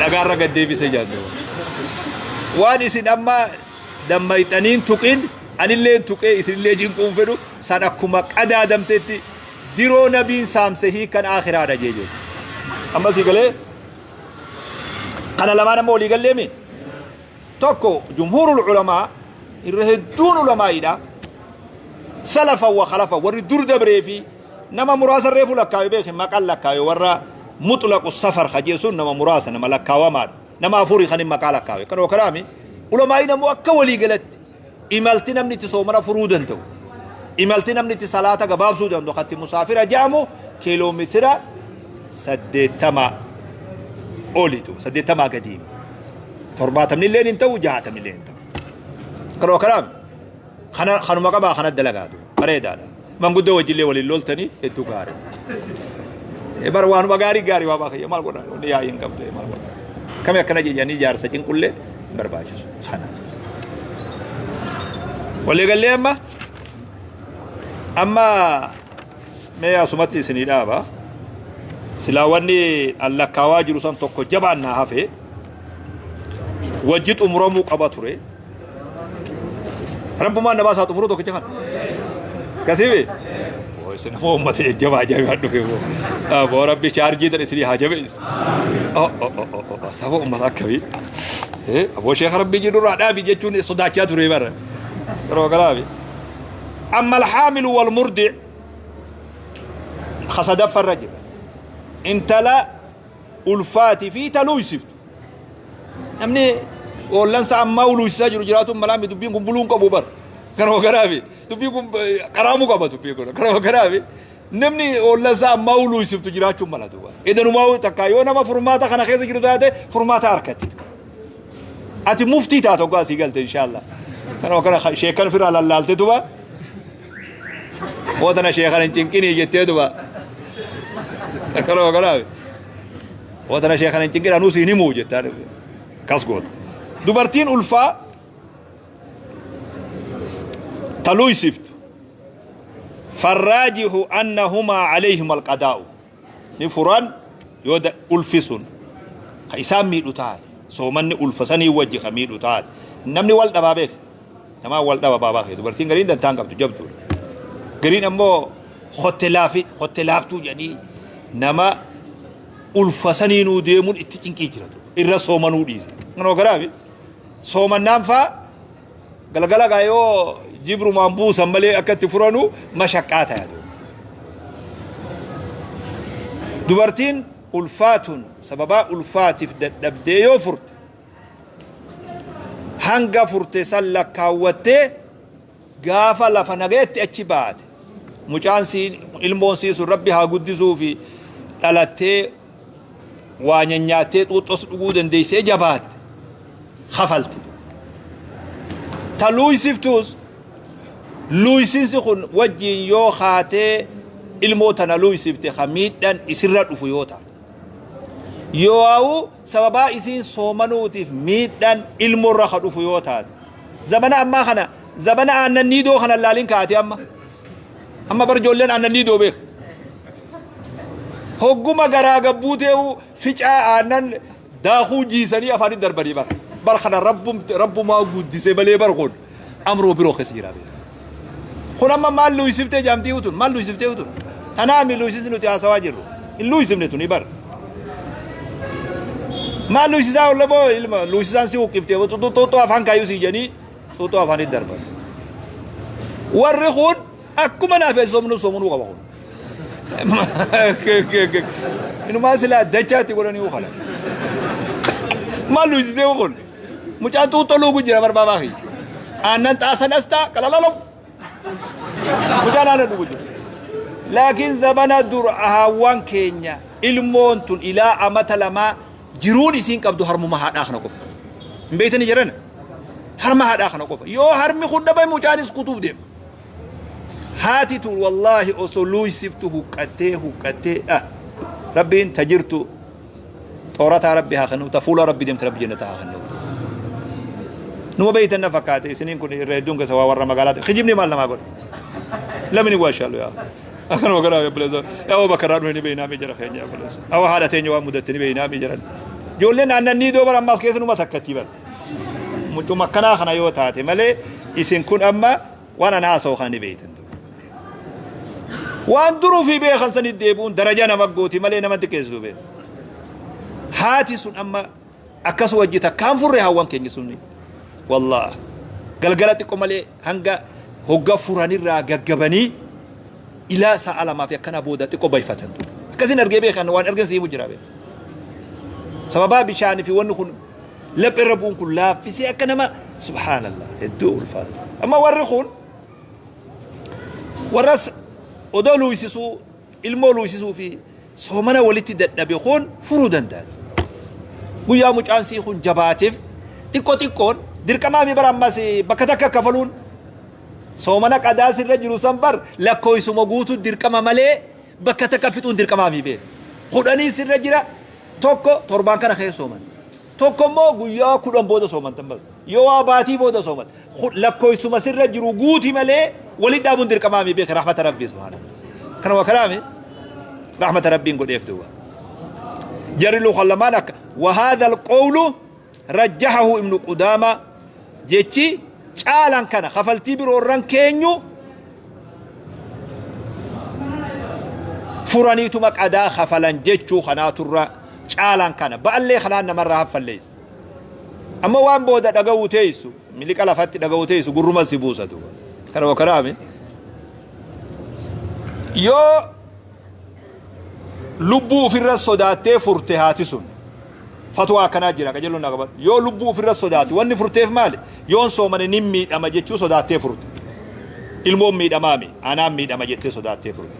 dhagaarra gad deebise jedhu. Waan isin amma dammayxaniin tuqin anillee tuqee isinillee cinquun fedhu san akkuma qadaadamtetti Diroo nabiin saamse hiikan aakhiraadha jee jechuudha. Amma sii galee kana lamaan amma walii galleemi. Tokko jumhuurul ulamaa irra hedduun ulamaa'iidha. Salafa wa khalafa warri dur dabree fi nama muraasa reefu lakkaawe beeki maqaan lakkaawe warra mutlaqu safar hajee sun nama muraasa nama lakkaawamaadha. Nama afurii kan hin maqaa lakkaawe. Kanoo kanaami ulamaa'iin ammoo akka walii galatti Imalti namni itti soomana furuu danda'u, imalti namni itti salaata gabaabsuu danda'u, kan itti musaafira jedhamu kiiloomeetira 80 oli duuba, 80 gadii. 70 illee hin ta'u, 60 illee hin ta'u. Kanuma kanaaf kana kanuma qabaa kana dalagaa duuba bareedaadha. Manguddoo wajjillee waliin loltanii hedduu gaarii. Bara waanuma gaarii gaarii waa baakayya maal godhan wanni yaa'ii hin qabdu maal godhan. Akkami akkana jedhanii jaarsa cinqullee hin barbaachisu. Kana. Walii gallee amma amma mee asumatti isinii dhaaba. Silaa wanni allakkaawaa jiru san tokko jabaan naa hafe wajji xumuramuu qaba ture. Rabbumaan namaa isaa xumuruu tokkicha kana. Kasiibi? Isin ammoo uummata jajjabaa ajaa'ibaa dhufe moo. Aboo rabbi chaarjii tan isinii haa jabeessu. Saba uummata akkamii? Aboo sheekha rabbii jedhurraa dhaabi jechuun sodaachaa ture bara. Yeroo kanaafi. Amma alhaamilu wal murdi kasadaffarra jira. Intala ulfaati fi taluuysiftu. Namni hoollansa ammaa uluusisaa jiru jiraatuun malaami dubbiin kun buluun qabu bar. Kanuma kanaafi dubbiin kun qaraamuu qaba dubbiin kun. Kanuma kanaafi Namni olla isaa ammaa uluysiftu jiraachuu mala duuba. Idanumaa takka yoo nama furmaata kana keessa jiru taate furmaata harkatti. Ati muftii taate hoggaa asii galte inshaallah. Kanuma kana sheekan ofirraa lallaalte duba. Mootana sheekan hin cinqinii jettee duba. Kanuma kanaaf. Mootana sheekan hin cinqinii anuu siin himuu jettaan akkas goota. Dubartiin ulfaa taluysiftu. Farraajihu annahumaa alayhim alqadaa'u. Ni furan yoo ulfi sun ka isaan miidhu taate, soomanni ulfa sanii wajji ka miidhu taate. Namni wal dhabaa beeka, namaa wal dhaba baabaa kee. Dubartiin gariin dantaan qabdu jabduudha, gariin ammoo hotte laafi hotte laaftuu jedhanii nama ulfa saniinuu deemuun itti cinqii jira irra soomanuu dhiise. Kanoo garaafi soomannaan faa galgala gaa yoo jibrumaan buusan malee akka itti furanu mashaqqaa ta'a. Dubartiin ulfaatun sababaa ulfaatiif dadhabdee yoo furte, hanga furte san lakkaawwattee gaafa lafa nagayetti achi baate, mucaan sii ilmoon sii sun rabbi haa guddisuu fi dhalattee waa nyanyaattee xuuxxos dhuguu dandeessee jabaatte kafalti. Ta luuysiftuus luuysinsi kun wajjiin yoo kaatee ilmoo tana luuysifte ka miidhan isirra dhufu yoo taate, yoo sababaa isiin soomanuutiif miidhan ilmoorra ka dhufu yoo taate. Zamana ammaa kana, zamana aannan niidoo kana laalin kaate. Amma bar ijoolleen aannan niidoo beeka. Hogguma garaa gabbuuteewu ficaa aannan daakuu jiisanii afaanitti darbanii bar bar kana rabbumaa guddise malee bar kun amroo biroo keessa jira beeka. Kun amma maal luuysiftee jaamtii utun, maal luuysiftee utun? Tanaami luuysisni nuti haasawaa jirru hin luuysifne tuni bar. Maal luuysisaa olla boo ilma luuysisaan si huqqiftee xuuxoo afaan kaayyuu si jedhanii xuuxoo afaanitti darban. Warri kun akkuma naaf soomnuu soomunuu qaba kun. Inumaa silaa dachaatti godhanii ukala. Maal luuysisee kun? Mucaan xuuxoo luugu jira barbaabaa kiyya. Aannan xaasan as ta'a qalalalaw. Mucaan aannan dhugu jira. Laakiin zamana dur haawwan keenya ilmoon tun ilaa amata lamaa jiruun isiin qabdu harmuma haadhaa kana qofa. Hin beektanii jedhana? Harma haadhaa kana qofa. Yoo harmi kun dhabame mucaanis kutuuf deema. Haati tun wallaahi osoo luuysiftu huqqattee huqqattee ah rabbiin ta jirtu xoorataa rabbi haa kennu, ta fuula rabbi deemte rabbi jannata haa kennu. Numa beeytan na fakkaate, isiniin kun irra hedduun keessa waa warra magaalaati. Kijibni maal namaa godha? Lamni waa shaalu yaa. Akkanuma godhaa yaa obboleessa. Yaa bakka irraa dhufe ni beeynaa mi jara keenya yaa obboleessa. Awa haadha teenya waan mudatte ni beeynaa mi jiran. Ijoolleen aannan ni doo bara ammaas keessa numa takkatti bara. Mucuma akkanaa kana yoo taate malee isin kun amma waan ana haasa'u kana ni beeytan. Waan duruu fi beekan sanitti deebi'uun daraja nama gooti malee nama xiqqeessitu beeku. Haati sun amma akkas wajji takkaan furre hawwan keenya sunni. Wallaah galgala xiqqo malee hanga hogga furanirraa gaggabanii ilaa sa'a lamaa fi akkana booda xiqqo bayfatan. Akkasin argee beekan, waan argan siimu jira beekan. Sababaa bishaanii fi wanni kun lapheerra bu'uun kun laaffisee akka nama subhaanallah hedduu ulfaata. Amma warri kun warras odoo luuysisuu ilmoo luuysisuu fi soomana walitti dadhabe kun furuu danda'a. Guyyaa mucaan sii kun jabaateef xiqqoo xiqqoon dirqamaa mi bara ammas bakka takka kafaluun soomana qadaa sirra jiru san bar lakkoofsuma guutuu dirqama malee bakka takka fixuun dirqamaa mi beeku. 10 sirra jira, tokko torbaan kana keessa sooman. Tokko immoo guyyaa 10 booda soomantan bar. Yoo waa baatii booda sooman. Lakkoofsuma sirra jiru guuti malee walitti dhaabuun dirqamaa mi beeka. Rahmata rabbii subhaanallah. Kana waa kalaami rahmata rabbiin godheef duuba. Jarri luka lamaan akka وهذا القول رجحه ابن قدامة. Jechi caalan kana kafaltii biroo irran keenyu furaniituma qadaa kafalan jechuu kanaaturra caalan kana ba'allee kanaan namarraa haffalleessa. Amma waan booda dhaga'uu teessu miliqa lafatti dhaga'uu teessu gurruma si buusa duuba. Kana waa kanaami yoo lubbuu ofirra sodaattee furte haati sun, fatwaa akkanaa jira, qajeelloon naa qabadhu. Yoo lubbuu ofirra sodaate wanni furteef maali? Yoon soomane nin miidhama jechuu sodaattee furte, ilmoon miidhamaami anaan miidhama jettee sodaattee furte.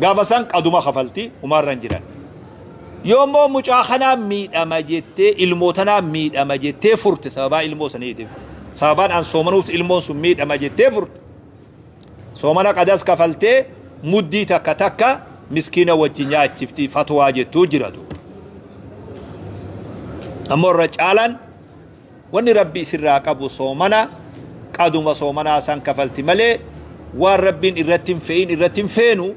Gaafa san qaduma kafalti, humaarra hin jiran. Yoo immoo mucaa kanaan miidhama jettee, ilmoo tanaan miidhama jettee furte, sababaa ilmoo saniitiif, sababaan an soomanuuf ilmoon sun miidhama jettee furte, soomana qadas kafaltee muddii takka takka miskiina wajji nyaachifti fatwaa jettuu jira duuba. Ammoo irra caalaan wanni Rabbi isirraa qabu soomana qaduma soomanaa san kafalti malee, waan Rabbiin irratti hin fe'in irratti hin feenu,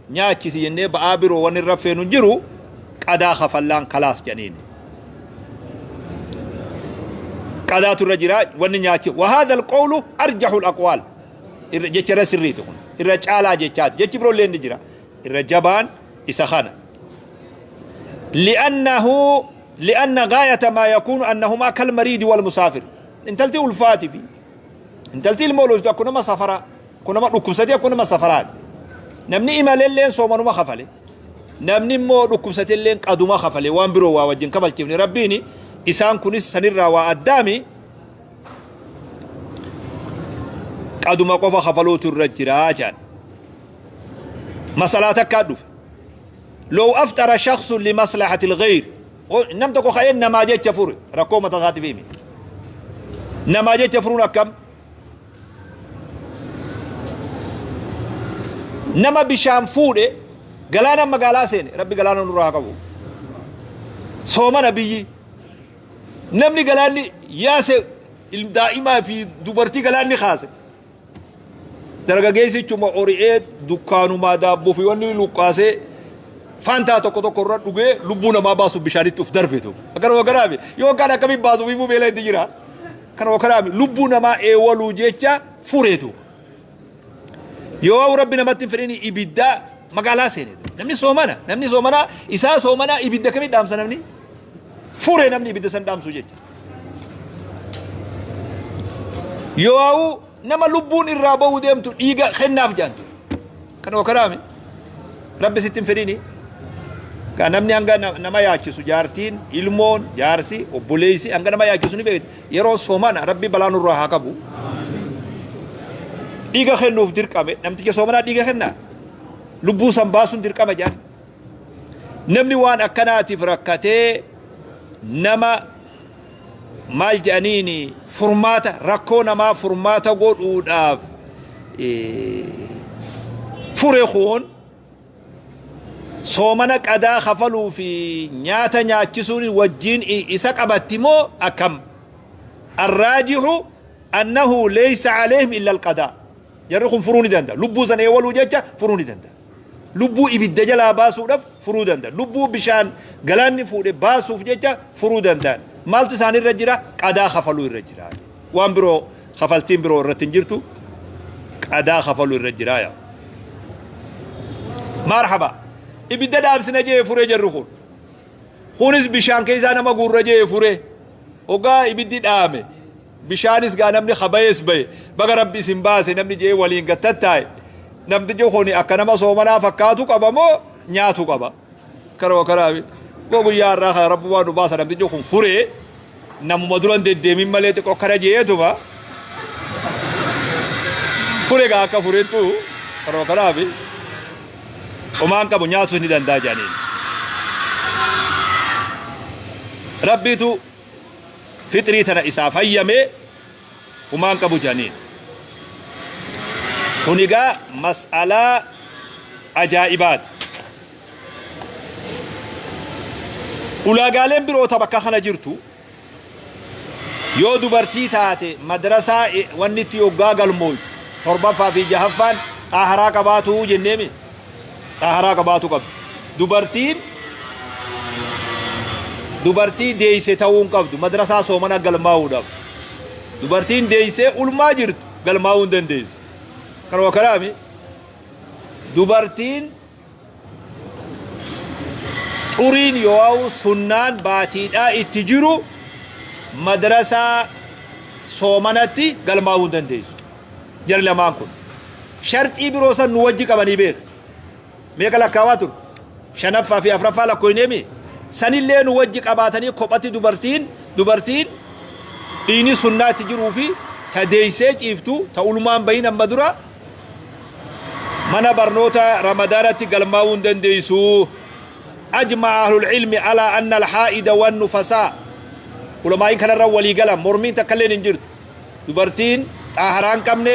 nyaachisi jennee ba'aa biroo wanni irra feenu hin jiru, qadaa kafallaan kalaas jedhaniin. Qadaatu irra jira wanni nyaachi. Wahaadha alqawlu arjahu alaqwaal. Jecha irra sirriiti kun. Irra caalaa jechaati. Jechi biroollee ni jira. Irra jabaan isa kana. Li'annahu li'anna gaayata maa yakuunu annahumaa kalmariidi wal musaafir. Intalti ulfaati fi intalti ilmoo loltu akkuma nama safaraa, akkuma nama dhukkubsatee, akkuma nama safaraati. Namni imalelleen soomanuma kafale. Namni immoo dhukkubsatelleen qaduma kafale, waan biroo waa wajjin kafalchiifne. Rabbiin isaan kunis sanirraa waa addaami, qaduma qofa kafaluutu irra jira jedhan. Masalaa takkaa dhufe. Low aftara shakhsun limaslahati alghayr. Nam tokko ka'ee namaa jecha fure, rakkoo mataa isaatiif hime. Namaa jecha furuun akkam? Nama bishaan fuudhe galaana magaalaa seene, Rabbi galaana nurraa haa qabu. Soomana biyyi. Namni galaanni yaase, daa'imaa fi dubartii galaanni kaase. Dargageessichuma ori'ee dukkaanumaa daabboo fi wanni luqqaasee faantaa tokko tokko irra dhugee lubbuu namaa baasuuf bishaanitti of darbetu. Akkanuma kanaami yoo kaan akkamiin baasuuf ifuu beela itti jira. Kanuma kanaami lubbuu namaa eewaluu jecha fureetu. Yoo Rabbi namatti hin fedhin ibiddaa magaalaa seene. Namni soomana, namni soomana isaa soomana, ibidda kamiin dhaamsa namni? Fure namni ibidda san dhaamsu jecha. Yoo nama lubbuun irraa bahuu deemtu dhiiga kennaaf jaantu. Kanuma kanaami Rabbi sitti hin fedhini. Kaa namni hanga nama yaachisu, jaartiin, ilmoon, jaarsi, obboleessi hanga nama yaachisu ni beekti. Yeroo soomana, Rabbi balaa nurraa haa qabu. Dhiiga kennuuf dirqame, namticha soomanaa dhiiga kennaa. Lubbuu san baasuun dirqama jaan. Namni waan akkanaatiif rakkatee nama maal jedhaniin furmaata rakkoo namaa furmaata godhuudhaaf fure kun soomana qadaa kafaluu fi nyaata nyaachisuun wajjiin isa qabatti moo akkam? Arraajihu annahu laysa alayhim illa alqadaa. Jarri kun furuu ni danda'a. Lubbuu sana eewaluu jecha furuu ni danda'a. Lubbuu ibidda jalaa baasuudhaaf furuu danda'a. Lubbuu bishaan galaanni fuudhe baasuuf jecha furuu danda'an. Maaltu isaan irra jira? Qadaa kafaluu irra jira. Waan biroo kafaltiin biroo irratti hin jirtu. Qadaa kafaluu irra jira yaa. Marhaba. Ibidda dhaamsina jee furee jarri kun. Kunis bishaan keessaa nama guurra jee fure. Hoggaa ibiddi dhaame, bishaanis gaa namni ka bayees baye, baga Rabbi isin baase namni jee waliin gad tattaa'e. Namtichi kun akka nama soomanaa fakkaatu qaba moo nyaatu qaba? Kanuma kanaafi moo guyyaa har'aa kana Rabbumaa nu baasa. Namtichi kun furee namuma duran deddeemin malee xiqqoo kana jeetuma fure gaa akka furettu. Kanuma kanaafi homaan qabu, nyaatus ni danda'a jedhaniin. Rabbiitu fixrii tana isaaf hayyame, humaan qabu jedhaniin. Kun egaa mas'alaa ajaa'ibaati. Ulaagaaleen biroo ta bakka kana jirtu, yoo dubartii taate madrasaa wanni itti yoggaa galmooytu torbaffaa fi jahaffaan xaaharaa qabaatuu jenneemi, xaaharaa qabaatu qabdi. Dubartiin dubartii deeyse ta'uu hin qabdu madrasaa soomana galmaa'uudhaaf. Dubartiin deeysee ulmaa jirtu galmaa'uu hin dandeessu. Kanuma kanaami dubartiin xuriin yoo'u sunnaan baatiidhaa itti jiru madrasaa soomanatti galmaa'uu hin dandeessu. Jarri lamaan kun sharxii biroo san nu wajji qabanii beeku. Meeqa lakkaawaa ture? Shanaffaa fi afraffaa lakkooyneemi. Sanillee nu wajji qabaatanii kophatti dubartiin dhiini sunnaa itti jiruu fi ta deeysee ciiftu, ta ulmaan bahin amma dura. Mana barnoota Ramadaanatti galmaa'uu hin dandeessu. Ajma'a ahlul ilmi alaa anna alhaa'ida wan nufasaa. Ulamaa'iin kanarra walii galan, mormiin takka illeen hin jirtu. Dubartiin xaaharaa hin qabne,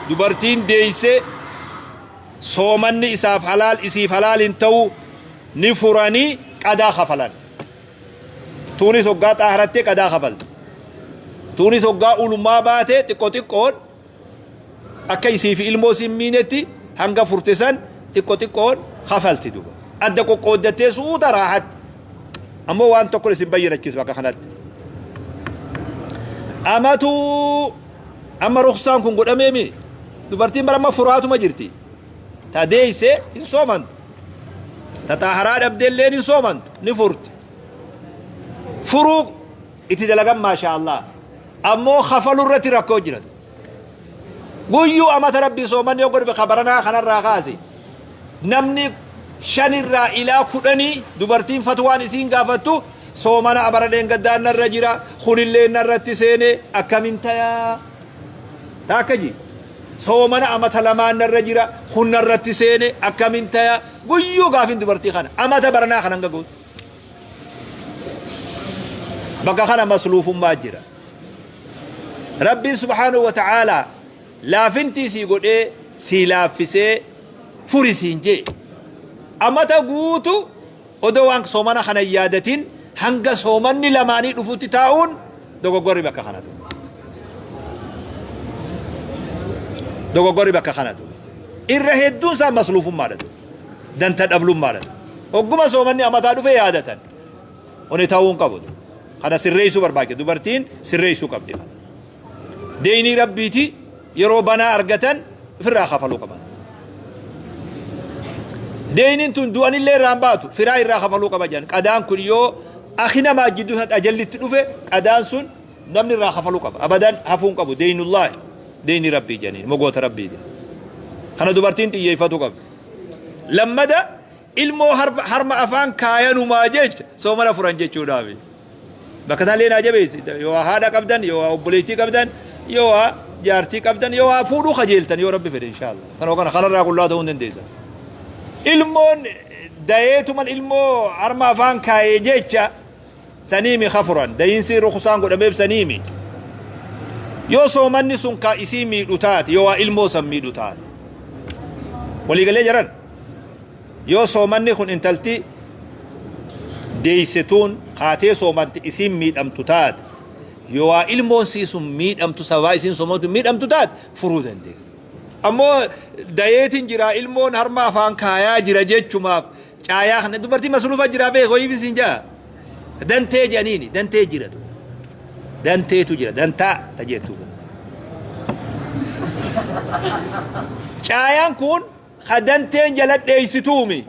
dubartiin deeyse, soomanni isaaf halaal isiif halaal hin ta'u, ni furanii qadaa kafalan. Tuunis hoggaa xaaharattee qadaa kafalti. Tuunis hoggaa ulmaa baate xiqqo xiqqoon akka isii fi ilmoo isin miinetti hanga furte san xiqqo xiqqoon kafalti duba. Adda qoqqooddattee suuta raahatti. Ammoo waan tokko isin bayyanachiisa bakka kanatti. Amatuu amma ruksaan kun godhameemi, dubartiin bara amma furaatuma jirti. Ta deeyse hin soomantu. Ta xaaharaa dhabdelleen hin soomantu, ni furti. Furuu itti dalagan, maashaa Allah. Ammoo kafalu irratti rakkoo jiran. Guyyuu amata rabbii soomanni yoo godhufe kabaranaa kanarraa kaase. Namni 5 irraa ilaa 10 dubartiin fatwaan isiin gaafattu soomana abara dheengaddaan narra jira, kunillee narratti seene, akkamin tayaa? Akka ji soomana amata lamaan narra jira, kun narratti seene, akkamin tayaa? Guyyuu gaafin dubartii kana amata baranaa kanan gagoot. Bakka kana masluufummaa jira. Rabbiin subhaanahu wa ta'aalaa laafintii sii godhee, sii laaffisee, furi siin jee. Amata guutu odoo waan soomana kana hin yaadatin hanga soomanni lamaanii dhufutti taa'uun dogoggorri bakka kana ture. Dogoggorri bakka kana ture. Irra hedduun isaa masluufummaadha ture. Danta dhablummaadha ture. Hogguma soomanni amataa dhufe yaadatan. Kuni ta'uu hin qabu. Kana sirreessuu barbaachisa. Dubartiin sirreessuu qabdi kana. Deynii rabbiiti, yeroo banaa argatan ofirraa kafaluu qaban. Deyniin tun du'anillee irraa hin baatu, firaa irraa kafaluu qaba jedhan. Qadaan kun yoo akhi namaa jidduu sanatti ajallitti dhufe, qadaan sun namni irraa kafaluu qaba. Abadan hafuu hin qabu. Deynullaahi, deynii rabbii jedhaniin mogoota rabbii jedhan. Kana dubartiin xiyyeeffatu qabdi. Lammada ilmoo harma afaan kaayanumaa jecha soomana furan jechuudhaafi. Bakka isaan leenaa jabeessi. Yoo haadha qabdan, yoo obboleettii qabdan, yoo jaartii qabdan, yoo fuudhuu kajeeltan, yoo rabbi fedhe inshaallah. Kana kanarraa qullaa ta'uu hin dandeessan. Ilmoon dayeetuman ilmoo harma afaan kaayee jecha saniimi kafuran. Dayiinsi rukusaan godhameef saniimi. Yoo soomanni sun ka isii miidhu taate, yoo waa ilmoo san miidhu taate. Waliigalee jiran. Yoo soomanni kun intalti deeysetuun kaatee soomanti isiin miidhamtu taate, yoo waa ilmoon sii sun miidhamtu, sababaa isiin soomantu miidhamtu taate, furuu dandeessi. Ammoo dayeetiin jira, ilmoon harma afaan kaayaa jira jechumaaf caayaa kana dubartii masluufa jira beeku hoyiif isin jaa. Dantee jedhaniini dantee jira, danteetu jira, dantaa tajeettuu. Caayaan kun ka danteen jala dheeysituumi,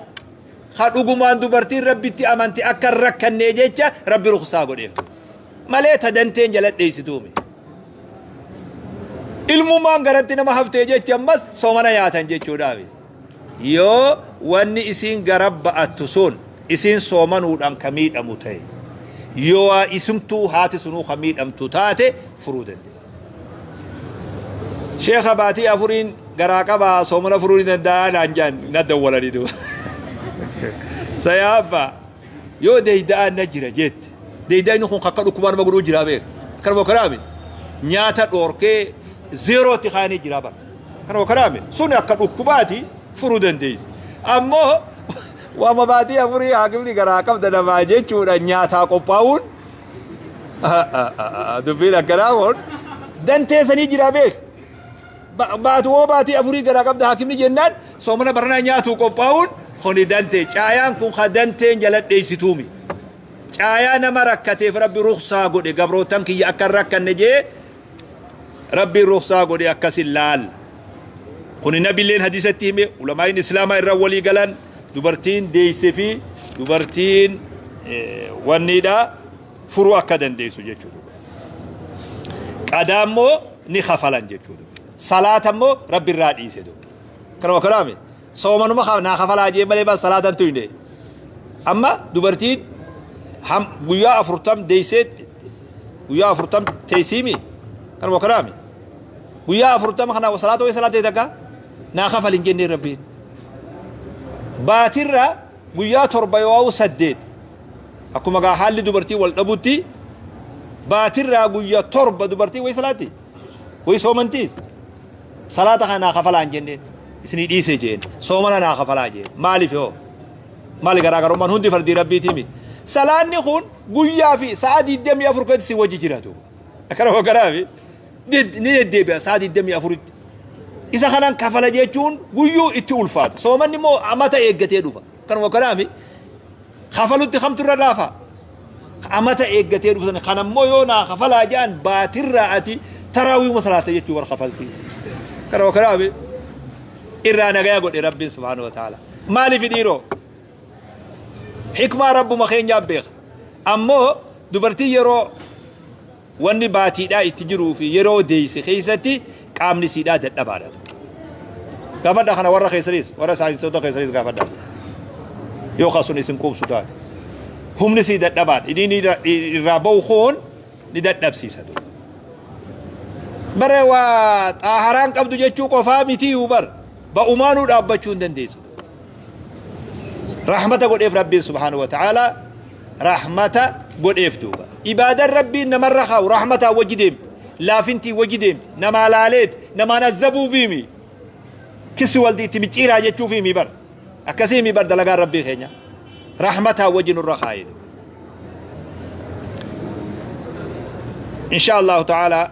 ka dhugumaan dubartiin rabbitti amanti akka hin rakkannee jecha rabbi ruksaa godheef malee ta danteen jala dheeysituumi. Ilmumaan garatti nama haftee jecha ammas soomana nyaatan jechuudhaafi. Yoo wanni isiin gara ba'attu sun isiin soomanuudhaan ka miidhamu ta'e, yoo waa isimtuu haati sunuu ka miidhamtu taate, furuu dandeenya. Sheekha, baatii 4n garaa qabaa, soomana furuu ni danda'a naan jaan, na dawwalanii duuba. Sayaabba yoo deeyda'aan na jira jette. Deeydaa inni kun akka dhukkubaa nama godhuu jira beeka. Akkanuma kanaami nyaata dhoorkee zeerootti kaanii jira bara. Akkanuma kanaami sun akka dhukkubaati, furuu dandeessi. Ammoo waama baatii 4 haakimni garaa qabda namaa jechuudha nyaataa qophaa'uun, dubbiin akkanaa kun dantee sanii jira beek. Baatu woo baatii 4 garaa qabda haakimni jennaan soomana baranaa nyaatuu qophaa'uun kuni dantee. Caayaan kun ka danteen jala dheessituumi. Caayaa nama rakkateef rabbi ruksaa godhe, gabrootan kiyya akka hin rakkanne jee rabbiin ruksaa godhe, akkasin laalla. Kuni nabilleen hadisatti hime, ulamaa'iin islaamaa irra walii galan, dubartiin deeyse fi dubartiin wanniidha furuu akka dandeessu jechuudha. Qadaa immoo ni kafalan jechuudha. Salaata immoo rabbi irraa dhiise duuba. Kanuma kanaame soomanuma naa kafalaa jee malee bas salaatan tuyne. Amma dubartiin guyyaa 40 deeysee guyyaa 40 teessiimi. Kanuma kanaame guyyaa 40 kana salaata wayii salaatee takka Naa kafal hin jenneen Rabbiin. Baatirra guyyaa 7 yoo'u 8 akkuma gaa haalli dubartii wal dhabutti baatirraa guyyaa 7 dubartii wayi salaatti wayi soomantiis salaata kana naa kafalaa hin jenneen isinii dhiisee jeen soomana naa kafalaa jeen maaliif yoo maali garaagarummaan hundi fardii rabbiitiimi salaanni kun guyyaa fi sa'a 24 keessatti si wajji jira duuba akkana wakkanaafi ni deddeebi'a sa'a 24tti. Isa kanan kafala jechuun guyyuu itti ulfaata. Soomanni immoo amata eeggatee dhufa. Kanuma kanaami kafalutti kamtu irra laafa? Amata eeggatee dhufu sana kana immoo yoo naa kafalaa jedhan baatirraa ati taraawiuma salaatta jechuu war kafaltii. Kanuma kanaami irraa nagaya godhe Rabbiin subhaanahu wa ta'ala. Maaliif dhiiroo? Hikmaa Rabbuma keenyaa beeka. Ammoo dubartiin yeroo Wanni baatiidhaa itti jiruu fi yeroo deeyse keessatti qaamni isiidhaa dadhabaadha. Gaafadhaa kana warra keessaniis, warra saayinsoota keessaniis gaafadhaa. Yoo ka sun isin quubsu taate. Humni isii dadhabaadha. Inni irraa bahu kun ni dadhabsiisa. Bara waa xaaharaan qabdu jechuu qofaa mitiyyuu bar. Ba'umaanuu dhaabbachuu hin dandeessu. Rahmata godheef Rabbiin subhaanahu wa ta'ala rahmata godheef duuba. Ibaadan Rabbiin namarra kaa'u rahmataan wajji deemti. Laafintiin wajji deemti. Namaa laaleeti. Namaan azzabuufiimi. Kissi waldi itti micciiraa jechuufiimi bar. Akkasiimi bar dalagaan Rabbii keenya. Rahmataan wajji nurra kaa'e duuba. Insha Allahu ta'ala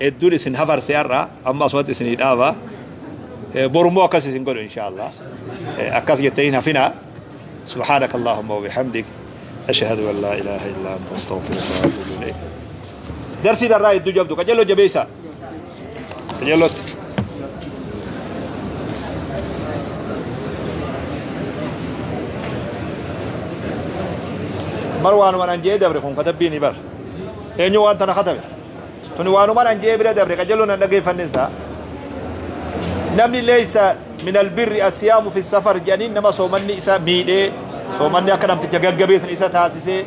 hedduun isin hafarse har'a amma asumatti isinii dhaaba. Borummoo akkas isin godhu insha Allah. Akkas jettanii hin hafinaa. سبحانك اللهم وبحمدك أشهد أن لا إله إلا أنت أستغفرك وأتوب إليك. درسي الرأي الدو جبدو كجلو جبيسا كجلو مروان وانا جي دبر كون كتبيني بر eenyu waan tana katabe Tuni waanuman an je'ee bira dabre qajelloon an dhageeffanne isaa. Namni leeysa min albirri assiyaamu fi safar jedhaniin nama soomanni isa miidhee soomanni akka namticha gaggabeessan isa taasisee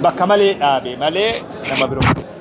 bakka malee dhaabe malee nama biroo.